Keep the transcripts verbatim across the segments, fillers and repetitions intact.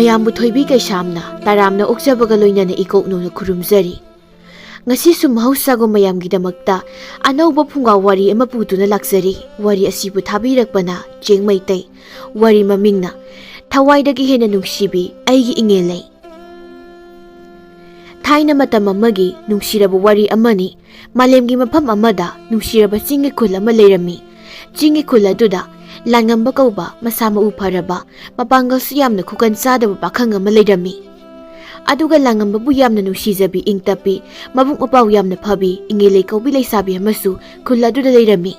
ꯃꯌꯥꯝꯕꯨ ꯊꯣꯏꯕꯤ ꯀꯩꯁꯥꯝꯅ ꯇꯔꯥꯝꯅ ꯑꯣꯛꯆꯕꯒ ꯂꯣꯏꯅꯅ ꯏꯀꯣꯛꯅꯧꯅ ꯈꯨꯔꯨꯝꯖꯔꯤ꯫ ꯉꯁꯤꯁꯨ ꯃꯍꯧꯁꯥꯒꯨꯝ ꯃꯌꯥꯝꯒꯤꯗꯃꯛꯇ ꯑꯅꯧꯕ ꯐꯨꯡꯒꯥ ꯋꯥꯔꯤ ꯑꯃ ꯄꯨꯗꯨꯅ ꯂꯥꯛꯆꯔꯤ꯫ ꯋꯥꯔꯤ ꯑꯁꯤꯕꯨ ꯊꯥꯕꯤꯔꯛꯄꯅ ꯆꯦꯡ ꯃꯩꯇꯩ꯫ ꯋꯥꯔꯤ ꯃꯃꯤꯡꯅ ꯊꯋꯥꯏꯗꯒꯤ ꯍꯦꯟꯅ ꯅꯨꯡꯁꯤꯕꯤ ꯑꯩꯒꯤ ꯏꯉꯦꯜꯂꯩ꯫ ꯊꯥꯏꯅ ꯃꯇꯝ ꯑꯃꯒꯤ ꯅꯨꯡꯁꯤꯔꯕ ꯋꯥꯔꯤ ꯑꯃꯅꯤ꯫ ꯃꯥꯂꯦꯝꯒꯤ ꯃꯐꯝ ꯑꯃꯗ ꯅꯨꯡꯁꯤꯔꯕ ꯆꯤꯡꯒꯤ ꯈꯨꯜ ꯑꯃ ꯂꯩꯔꯝꯃꯤ꯫ ꯆꯤꯡꯒꯤ ꯈꯨꯜ ꯑꯗꯨꯗ ꯂꯥꯡꯉꯝꯕ ꯀꯧꯕ ꯃꯁꯥ ꯃꯎ ꯐꯔꯕ, ꯃꯄꯥꯡꯒꯜꯁꯨ ꯌꯥꯝꯅ ꯈꯨꯀꯟ ꯆꯥꯗꯕ ꯄꯥꯈꯪ ꯑꯃ ꯂꯩꯔꯝꯃꯤ꯫ ꯑꯗꯨꯒ ꯂꯥꯡꯉꯝꯕꯕꯨ ꯌꯥꯝꯅ ꯅꯨꯡꯁꯤꯖꯕꯤ, ꯏꯪ ꯇꯞꯄꯤ, ꯃꯕꯨꯛ ꯃꯄꯥꯎ ꯌꯥꯝꯅ ꯐꯕꯤ ꯏꯉꯦꯜꯂꯩ ꯀꯧꯕꯤ ꯂꯩꯁꯥꯕꯤ ꯑꯃꯁꯨ ꯈꯨꯜ ꯑꯗꯨꯗ ꯂꯩꯔꯝꯃꯤ꯫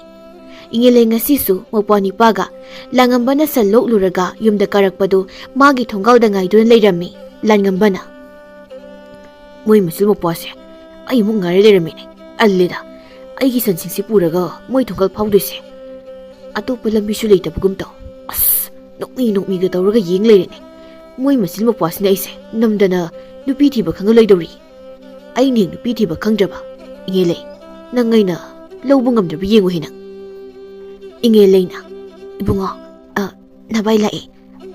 ꯏꯉꯦꯜꯂꯩ ꯉꯁꯤꯁꯨ ꯃꯧꯄ꯭ꯋꯥ ꯅꯤꯄꯥꯒ ꯂꯥꯡꯉꯝꯕꯅ ꯁꯟ ꯂꯣꯛꯂꯨꯔꯒ ꯌꯨꯝꯗ ꯀꯥꯔꯛꯄꯗꯨ ꯃꯥꯒꯤ ꯊꯣꯡꯒꯥꯜꯗ ꯉꯥꯏꯗꯨꯅ ꯂꯩꯔꯝꯃꯤ꯫ ꯂꯥꯡꯉꯝꯕꯅ, "ꯃꯣꯏ ꯃꯆꯤꯜ ꯃꯧꯄ꯭ꯋꯥꯁꯦ ꯑꯩꯃꯨꯛ ꯉꯥꯏꯔ ꯂꯩꯔꯝꯃꯤꯅꯦ꯫ ꯑꯜꯂꯦꯗ, ꯑꯩꯒꯤ ꯁꯟꯁꯤꯡꯁꯤ ꯄꯨꯔꯒ ꯃꯣꯏ ꯊꯣꯡꯒꯥꯜ ꯐꯥꯎꯗꯣꯏꯁꯦ꯫ ꯑꯇꯣꯞꯄ ꯂꯝꯕꯤꯁꯨ ꯂꯩꯇꯕꯒꯨꯝ ꯇꯧ꯫ ꯑꯁ, ꯅꯣꯛꯃꯤ ꯅꯣꯛꯃꯤꯒ ꯇꯧꯔꯒ ꯌꯦꯡ ꯂꯩꯔꯦꯅꯦ꯫ ꯃꯣꯏ ꯃꯆꯤꯜ ꯃꯧꯄ꯭ꯋꯥꯁꯤꯅ ꯑꯩꯁꯦ ꯅꯝꯗꯅ ꯅꯨꯄꯤ ꯊꯤꯕ ꯈꯪꯍꯜꯂꯣꯏꯗꯧꯔꯤ꯫ ꯑꯩꯅ ꯍꯦꯛ ꯅꯨꯄꯤ ꯊꯤꯕ ꯈꯪꯗ꯭ꯔꯕ? ꯏꯉꯦꯜꯂꯩ, ꯅꯪ ꯑꯩꯅ ꯂꯧꯕ ꯉꯝꯗ꯭ꯔꯕ ꯌꯦꯡꯉꯨꯍꯦ ꯅꯪ꯫" ꯏꯉꯦꯜꯂꯩꯅ, "ꯏꯕꯨꯡꯉꯣ, ꯑ, ꯅꯚꯥꯏ ꯂꯥꯛꯑꯦ꯫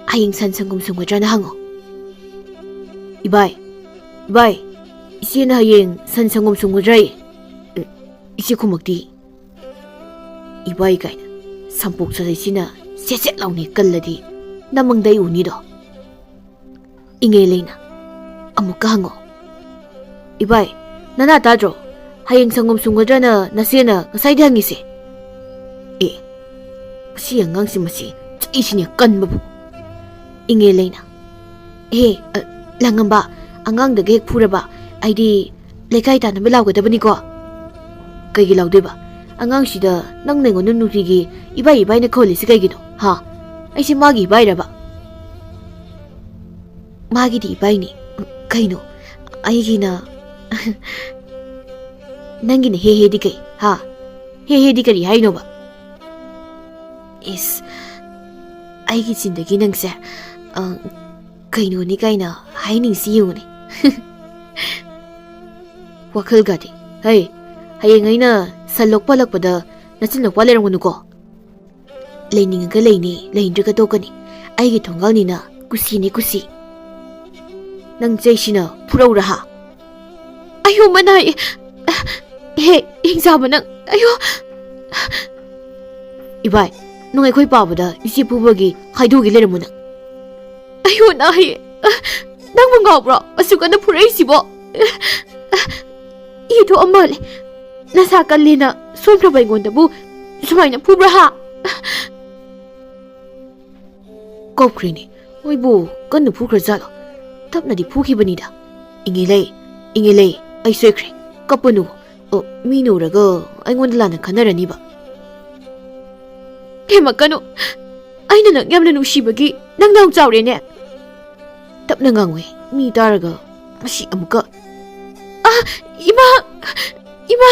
ꯍꯌꯦꯡ ꯁꯟ ꯁꯪꯒꯣꯝ ꯁꯨꯝꯒꯗ꯭ꯔꯅ ꯍꯪꯉꯣ꯫" "ꯏꯕꯥꯏ, ꯏꯕꯥꯏ, ꯏꯆꯦꯅ ꯍꯌꯦꯡ ꯁꯟ ꯁꯪꯒꯣꯝ ꯁꯨꯝꯒꯗ꯭ꯔꯥꯌꯦ꯫" "ꯎꯝ, ꯏꯆꯦ ꯈꯨꯃꯛꯇꯤ?" "ꯏꯕꯥꯏ ꯀꯥꯏꯅ ꯁꯝꯄꯣꯛ ꯁꯥꯖꯩꯁꯤꯅ ꯁꯦꯠ ꯁꯦꯠ ꯂꯥꯎꯅ ꯀꯜꯂꯗꯤ ꯅꯃꯪꯗ ꯑꯩ ꯎꯅꯤꯗꯣ꯫" ꯏꯉꯦꯜꯂꯩꯅ, "ꯑꯃꯨꯛꯀ ꯍꯪꯉꯣ꯫" "ꯏꯕꯥꯏ, ꯅꯅꯥ ꯇꯥꯗ꯭ꯔꯣ? ꯍꯌꯦꯡ ꯁꯪꯒꯣꯝ ꯁꯨꯝꯒꯗ꯭ꯔꯅ ꯅꯆꯦꯅ ꯉꯁꯥꯏꯗꯤ ꯍꯪꯉꯤꯁꯦ?" "ꯑꯦ, ꯃꯁꯤ ꯑꯉꯥꯡꯁꯤ ꯃꯁꯤ ꯆꯩꯁꯤꯅꯦ ꯀꯟꯕꯕꯨ꯫" ꯏꯉꯦꯜꯂꯩꯅ, "ꯑꯦ, ꯑ, ꯂꯥꯡꯉꯝꯕ, ꯑꯉꯥꯡꯗꯒ ꯍꯦꯛ ꯐꯨꯔꯕ, ꯑꯩꯗꯤ ꯂꯩꯀꯥꯏ ꯇꯥꯟꯅꯕ ꯂꯥꯎꯒꯗꯕꯅꯤꯀꯣ꯫" "ꯀꯩꯒꯤ ꯂꯥꯎꯗꯣꯏꯕ? ꯑꯉꯥꯡꯁꯤꯗ ꯅꯪꯅ ꯑꯩꯉꯣꯟꯗ ꯅꯨꯡꯇꯤꯒꯤ ꯏꯕꯥꯏ ꯏꯕꯥꯏꯅ ꯀꯧꯍꯜꯂꯤꯁꯤ ꯀꯩꯒꯤꯅꯣ, ꯍꯥ? ꯑꯩꯁꯦ ꯃꯥꯒꯤ ꯏꯕꯥꯏꯔꯕ?" "ꯃꯥꯒꯤꯗꯤ ꯏꯕꯥꯏꯅꯤ꯫ ꯀꯩꯅꯣ? ꯑꯩꯒꯤꯅ?" "ꯅꯪꯒꯤꯅ ꯍꯦ ꯍꯦꯗꯤ ꯀꯩ? ꯍꯥ? ꯍꯦ ꯍꯦꯗꯤ ꯀꯔꯤ ꯍꯥꯏꯅꯣꯕ?" "ꯏꯁ, ꯑꯩꯒꯤ ꯆꯤꯟꯗꯒꯤ ꯅꯪꯁꯦ, ꯑ, ꯀꯩꯅꯣꯅꯤ ꯀꯥꯏꯅ ꯍꯥꯏꯅꯤꯡꯁꯤ ꯌꯦꯡꯉꯨꯅꯦ꯫" "ꯋꯥꯈꯜꯒꯗꯤ, ꯍꯩ, ꯍꯌꯦꯡ ꯑꯩꯅ ꯁꯟ ꯂꯣꯛꯄ ꯍꯜꯂꯛꯄꯗ ꯅꯆꯤꯟ ꯂꯣꯛꯄ ꯂꯩꯔꯝꯒꯅꯨꯀꯣ꯫" "ꯂꯩꯅꯤꯡꯉꯒ ꯂꯩꯅꯤ, ꯂꯩꯅꯤꯡꯗ꯭ꯔꯒ ꯇꯣꯛꯀꯅꯤ꯫ ꯑꯩꯒꯤ ꯊꯣꯡꯒꯥꯜꯅꯤꯅ ꯀꯨꯁꯤꯅꯤ ꯀꯨꯁꯤ꯫" ꯅꯪ ꯆꯩꯁꯤꯅ ꯐꯨꯔꯧꯔꯥ ꯍꯥ? ꯑꯌꯣ, ꯃꯅꯥꯏ! ꯍꯦ, ꯍꯤꯡꯆꯥꯕ ꯅꯪ! ꯑꯌꯣ! ꯏꯕꯥꯏ, ꯅꯪ ꯑꯩꯈꯣꯏ ꯄꯥꯕꯗ ꯏꯆꯦ ꯐꯨꯕꯒꯤ ꯍꯥꯏꯗꯣꯛꯈꯤ ꯂꯩꯔꯝꯃꯣ ꯅꯪ꯫ ꯑꯌꯣ, ꯅꯥꯏ! ꯅꯪꯕꯨ ꯉꯥꯎꯕ꯭ꯔꯣ? ꯑꯁꯨꯛ ꯀꯟꯅ ꯐꯨꯔꯛꯏꯁꯤꯕꯣ? ꯏ ꯊꯣꯛꯑ ꯃꯥꯜꯂꯦ꯫ ꯅꯁꯥ ꯀꯜꯂꯦꯅ ꯁꯣꯟꯈ꯭ꯔꯕ ꯑꯩꯉꯣꯟꯗꯕꯨ ꯁꯨꯃꯥꯏꯅ ꯐꯨꯕ꯭ꯔꯥ ꯍꯥ? ꯀꯞꯈ꯭ꯔꯦꯅꯦ꯫ ꯃꯣꯏꯕꯨ ꯀꯟꯅ ꯐꯨꯈ꯭ꯔꯖꯥꯠꯂꯣ? ꯇꯞꯅꯗꯤ ꯐꯨꯈꯤꯕꯅꯤꯗ꯫ "ꯏꯉꯦꯂꯩ, ꯏꯉꯦꯂꯩ, ꯑꯩ ꯁꯣꯏꯈ꯭ꯔꯦ꯫ ꯀꯞꯄꯅꯨ꯫ ꯑꯣ, ꯃꯤꯅ ꯎꯔꯒ ꯑꯩꯉꯣꯟꯗ ꯂꯥꯟꯅ ꯈꯟꯅꯔꯅꯤꯕ꯫" ꯊꯦꯝꯃꯛꯀꯅꯨ꯫ ꯑꯩꯅ ꯅꯪ ꯌꯥꯝꯅ ꯅꯨꯡꯁꯤꯕꯒꯤ ꯅꯪ ꯅꯥꯎ ꯆꯥꯎꯔꯦꯅꯦ꯫ ꯇꯞꯅ ꯉꯥꯡꯉꯨꯍꯦ꯫ ꯃꯤ ꯇꯥꯔꯒ ꯃꯁꯤ ꯑꯃꯨꯛꯀ꯫ ꯑ, ꯏꯃꯥ! ꯏꯃꯥ!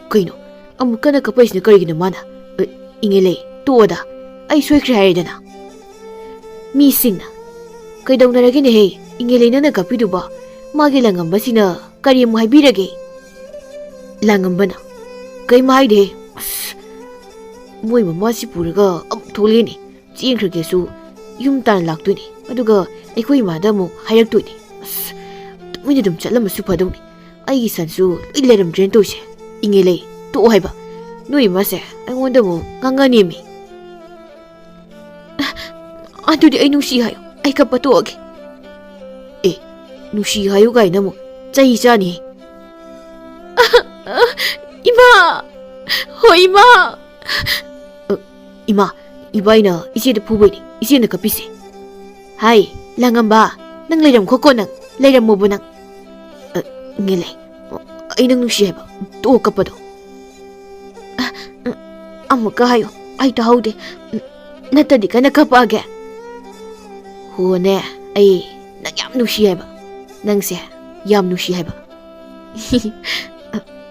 ꯀꯩꯅꯣ? ꯑꯃꯨꯛ ꯀꯟꯅ ꯀꯞꯄꯛꯏꯁꯤꯅ ꯀꯔꯤꯒꯤꯅꯣ ꯃꯥꯅ? ꯑ, ꯏꯉꯦꯂꯩ, ꯇꯣꯛꯑꯣꯗ꯫ ꯑꯩ ꯁꯣꯏꯈ꯭ꯔꯦ ꯍꯥꯏꯔꯦꯗꯅ꯫ ꯃꯤꯁꯤꯡꯅ, "ꯀꯩꯗꯧꯅꯔꯒꯦꯅꯦꯍꯦ? ꯏꯉꯦꯂꯩ ꯅꯪꯅ ꯀꯞꯄꯤꯗꯨꯕꯣ? ꯃꯥꯒꯤ ꯂꯥꯡꯉꯝꯕꯁꯤꯅ ꯀꯔꯤ ꯑꯃꯨꯛ ꯍꯥꯏꯕꯤꯔꯒꯦ?" ꯂꯥꯡꯉꯝꯕꯅ, "ꯀꯩꯝ ꯍꯥꯏꯗꯦꯍꯦ꯫ ꯑꯁ, ꯃꯣꯏ ꯃꯃꯥꯁꯤ ꯄꯨꯔꯒ ꯑꯃꯨꯛ ꯊꯣꯛꯂꯛꯑꯦꯅꯦ꯫ ꯆꯦꯟꯈ꯭ꯔꯒꯦꯁꯨ ꯌꯨꯝ ꯇꯥꯟꯅ ꯂꯥꯛꯇꯣꯏꯅꯦ꯫ ꯑꯗꯨꯒ ꯑꯩꯈꯣꯏ ꯏꯃꯥꯗ ꯑꯃꯨꯛ ꯍꯥꯏꯔꯛꯇꯣꯏꯅꯦ꯫ ꯑꯁ, ꯇꯨꯃꯤꯟꯅ ꯑꯗꯨꯝ ꯆꯠꯂꯝꯃꯁꯨ ꯐꯗꯧꯅꯦ꯫ ꯑꯩꯒꯤ ꯁꯟꯁꯨ ꯂꯣꯏ ꯂꯩꯔꯝꯗ꯭ꯔꯦꯅ ꯇꯧꯔꯤꯁꯦ꯫ ꯏꯉꯦꯂꯩ, ꯇꯣꯛꯑꯣ ꯍꯥꯏꯕ꯫ ꯅꯣꯏ ꯏꯃꯥꯁꯦ ꯑꯩꯉꯣꯟꯗ ꯑꯃꯨꯛ ꯉꯥꯡꯉꯅꯦꯃꯤ꯫" "ꯑꯗꯨꯗꯤ ꯑꯩ ꯅꯨꯡꯁꯤ ꯍꯥꯏꯌꯨ꯫ ꯑꯩ ꯀꯞꯄ ꯇꯣꯛꯑꯒꯦ꯫" "ꯑꯦ, ꯅꯨꯡꯁꯤ ꯍꯥꯏꯌꯨ ꯀꯥꯏꯅ ꯑꯃꯨꯛ ꯆꯩ ꯆꯥꯅꯤ꯫" "ꯏꯃꯥ! ꯍꯣ, ꯏꯃꯥ!" "ꯑ, ꯏꯃꯥ, ꯏꯕꯥꯏꯅ ꯏꯆꯦꯗ ꯐꯨꯕꯩꯅꯦ, ꯏꯆꯦꯅ ꯀꯞꯄꯤꯁꯦ꯫" "ꯍꯥꯏ, ꯂꯥꯡꯉꯝꯕ, ꯅꯪ ꯂꯩꯔꯝꯈꯣꯀꯣ ꯅꯪ, ꯂꯩꯔꯝꯃꯣꯕ ꯅꯪ꯫" "ꯑ, ꯏꯉꯦꯂꯩ, ꯑꯩ ꯅꯪ ꯅꯨꯡꯁꯤ ꯍꯥꯏꯕ, ꯇꯣꯛꯑꯣ ꯀꯞꯄꯗꯣ꯫" "ꯑ, ꯑ, ꯑꯃꯨꯛꯀ ꯍꯥꯏꯌꯨ, ꯑꯩ ꯇꯥꯍꯧꯗꯦ, ꯅꯠꯇꯗꯤ ꯀꯟꯅ ꯀꯞꯄꯛꯑꯒꯦ꯫" "ꯍꯣꯅꯦ, ꯑꯩ ꯅꯪ ꯌꯥꯝ ꯅꯨꯡꯁꯤ ꯍꯥꯏꯕ, ꯅꯪꯁꯦ ꯌꯥꯝ ꯅꯨꯡꯁꯤ ꯍꯥꯏꯕ꯫"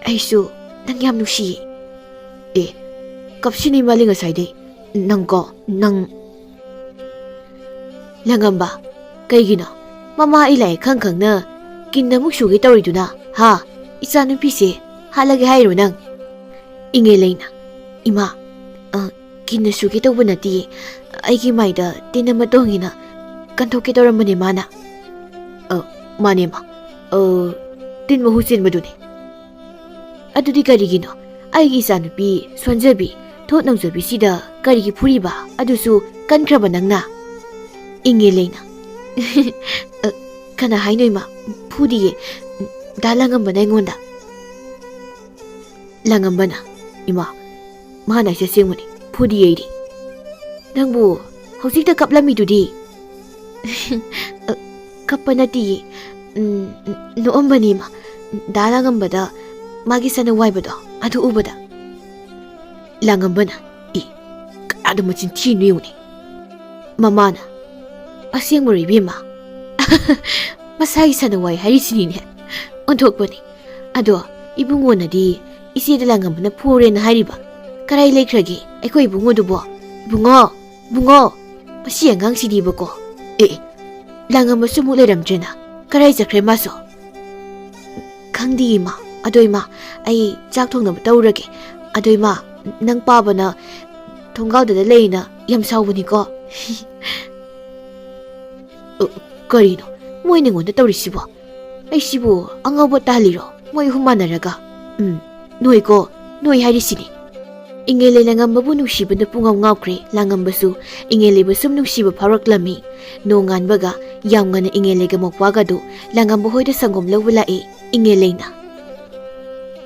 "ꯑꯩꯁꯨ ꯅꯪ ꯌꯥꯝ ꯅꯨꯡꯁꯤꯌꯦ꯫" "ꯑꯦ, ꯀꯞꯁꯤꯅꯤ ꯃꯥꯂꯤ ꯉꯁꯥꯏꯗꯩ꯫ ꯅꯪꯀꯣ, ꯅꯪ꯫" ꯂꯥꯡꯉꯝꯕ, "ꯀꯩꯒꯤꯅꯣ? ꯃꯃꯥ ꯑꯩ ꯂꯥꯏꯔꯤꯛ ꯈꯪ ꯈꯪꯅ ꯀꯤꯟ ꯑꯃꯨꯛ ꯁꯨꯒꯦ ꯇꯧꯔꯤꯗꯨꯅ, ꯍꯥ? ꯏꯆꯥꯅꯨꯄꯤꯁꯦ ꯍꯥꯠꯂꯒꯦ ꯍꯥꯏꯔꯣ ꯅꯪ?" ꯏꯉꯦꯂꯩꯅ, "ꯏꯃꯥ, ꯑ, ꯀꯤꯟꯅ ꯁꯨꯒꯦ ꯇꯧꯕ ꯅꯠꯇꯤꯌꯦ꯫ ꯑꯩꯒꯤ ꯃꯥꯏꯗ ꯇꯤꯟ ꯑꯃ ꯇꯣꯡꯉꯤꯅ ꯀꯟꯊꯣꯛꯀꯦ ꯇꯧꯔꯝꯕꯅꯦ ꯃꯥꯅ꯫ ꯑ, ꯃꯥꯅꯦ ꯃꯥ꯫ ꯑ, ꯇꯤꯟ ꯃꯍꯨ ꯆꯦꯟꯕꯗꯨꯅꯦ꯫ ꯑꯗꯨꯗꯤ ꯀꯔꯤꯒꯤꯅꯣ? ꯑꯩꯒꯤ ꯏꯆꯥꯅꯨꯄꯤ ꯁꯣꯟꯖꯕꯤ, ꯊꯣꯠ ꯅꯧꯖꯕꯤꯁꯤꯗ ꯀꯔꯤꯒꯤ ꯐꯨꯔꯤꯕ? ꯑꯗꯨꯁꯨ ꯀꯟꯈ꯭ꯔꯕ ꯅꯪꯅ? ꯏꯪꯉꯦ ꯂꯩꯅ꯫ ꯑ, ꯀꯅꯥ ꯍꯥꯏꯅꯣ ꯏꯃꯥ? ꯐꯨꯗꯤꯌꯦ꯫ ꯗꯥ ꯂꯥꯡꯉꯝꯕꯅ ꯑꯩꯉꯣꯟꯗ꯫ ꯂꯥꯡꯉꯝꯕꯅ, ꯏꯃꯥ, ꯃꯥꯅ ꯍꯥꯏꯁꯦ ꯑꯁꯦꯡꯕꯅꯤ, ꯐꯨꯗꯤ ꯑꯩꯗꯤ꯫ ꯅꯪꯕꯨ ꯍꯧꯖꯤꯛꯇ ꯀꯞꯂꯝꯃꯤꯗꯨꯗꯤ? ꯑ, ꯀꯞꯄ ꯅꯠꯇꯤꯌꯦ꯫ ꯎꯝ, ꯅꯣꯛꯑꯝꯕꯅꯤ ꯏꯃꯥ꯫ ꯗꯥ ꯂꯥꯡꯉꯝꯕꯗ ꯃꯥꯒꯤ ꯁꯅ ꯋꯥꯏꯕꯗꯣ ꯑꯗꯨ ꯎꯕꯗ꯫ ꯂꯥꯡꯉꯝꯕꯅ, ꯏ, ꯀꯌꯥꯗ ꯃꯆꯤꯟ ꯊꯤꯅꯣ ꯌꯦꯡꯉꯨꯅꯦ꯫ ꯃꯃꯥꯅ, ꯑꯁꯦꯡꯕꯔꯣ ꯏꯕꯦꯝꯃ? ꯃꯁꯥꯒꯤ ꯁꯅ ꯋꯥꯏ ꯍꯥꯏꯔꯤꯁꯤꯅꯤꯅꯦ꯫ ꯑꯣꯟꯊꯣꯛꯄꯅꯤ꯫ ꯑꯗꯣ ꯏꯕꯨꯡꯉꯣꯅꯗꯤ ꯏꯆꯦꯗ ꯂꯥꯡꯉꯝꯕꯅ ꯐꯨꯔꯦꯅ ꯍꯥꯏꯔꯤꯕ꯫ ꯀꯔꯥꯏ ꯂꯩꯈ꯭ꯔꯒꯦ ꯑꯩꯈꯣꯏ ꯏꯕꯨꯡꯉꯣꯗꯨꯕꯣ? ꯏꯕꯨꯡꯉꯣ! ꯏꯕꯨꯡꯉꯣ! ꯃꯁꯤ ꯑꯉꯥꯡꯁꯤꯗꯤꯕꯀꯣ꯫ ꯑꯦ, ꯑꯦ, ꯂꯥꯡꯉꯝꯕꯁꯨ ꯑꯃꯨꯛ ꯂꯩꯔꯝꯗ꯭ꯔꯦꯅ꯫ ꯀꯔꯥꯏ ꯆꯠꯈ꯭ꯔꯦ ꯃꯥꯁꯨ? ꯈꯪꯗꯦ ꯏꯃꯥ꯫ ꯑꯗꯣ ꯏꯃꯥ, ꯑꯩ ꯆꯥꯛ ꯊꯣꯡꯅꯕ ꯇꯧꯔꯒꯦ꯫ ꯑꯗꯣ ꯏꯃꯥ, ꯅꯪ ꯄꯥꯕꯅ ꯊꯣꯡꯒꯥꯜꯗꯨꯗ ꯂꯩꯅ ꯌꯥꯝ ꯁꯥꯎꯕꯅꯤꯀꯣ꯫ ꯑ, ꯀꯔꯤꯅꯣ ꯃꯣꯏꯅ ꯑꯩꯉꯣꯟꯗ ꯇꯧꯔꯤꯁꯤꯕꯣ? ꯑꯩꯁꯤꯕꯨ ꯑꯉꯥꯎꯕ ꯇꯥꯍꯜꯂꯤꯔꯣ? ꯃꯣꯏ ꯑꯍꯨꯝ ꯃꯥꯟꯅꯔꯒ꯫ ꯎꯝ, ꯅꯣꯏꯀꯣ, ꯅꯣꯏ ꯍꯥꯏꯔꯤꯁꯤꯅꯤ꯫ ꯏꯉꯦꯜꯂꯩ ꯂꯥꯡꯉꯝꯕꯕꯨ ꯅꯨꯡꯁꯤꯕꯅ ꯄꯨꯡꯉꯥꯎ ꯉꯥꯎꯈ꯭ꯔꯦ꯫ ꯂꯥꯡꯉꯝꯕꯁꯨ ꯏꯉꯦꯜꯂꯩꯕꯨ ꯁꯨꯝ ꯅꯨꯡꯁꯤꯕ ꯐꯥꯎꯔꯛꯂꯝꯃꯤ꯫ ꯅꯣꯡꯉꯥꯟꯕꯒ ꯌꯥꯝ ꯉꯟꯅ ꯏꯉꯦꯜꯂꯩꯒ ꯃꯧꯄ꯭ꯋꯥꯒꯗꯨ ꯂꯥꯡꯉꯝꯕ ꯍꯣꯏꯗ ꯁꯪꯒꯣꯝ ꯂꯧꯕ ꯂꯥꯛꯏ꯫ ꯏꯉꯦꯜꯂꯩꯅ,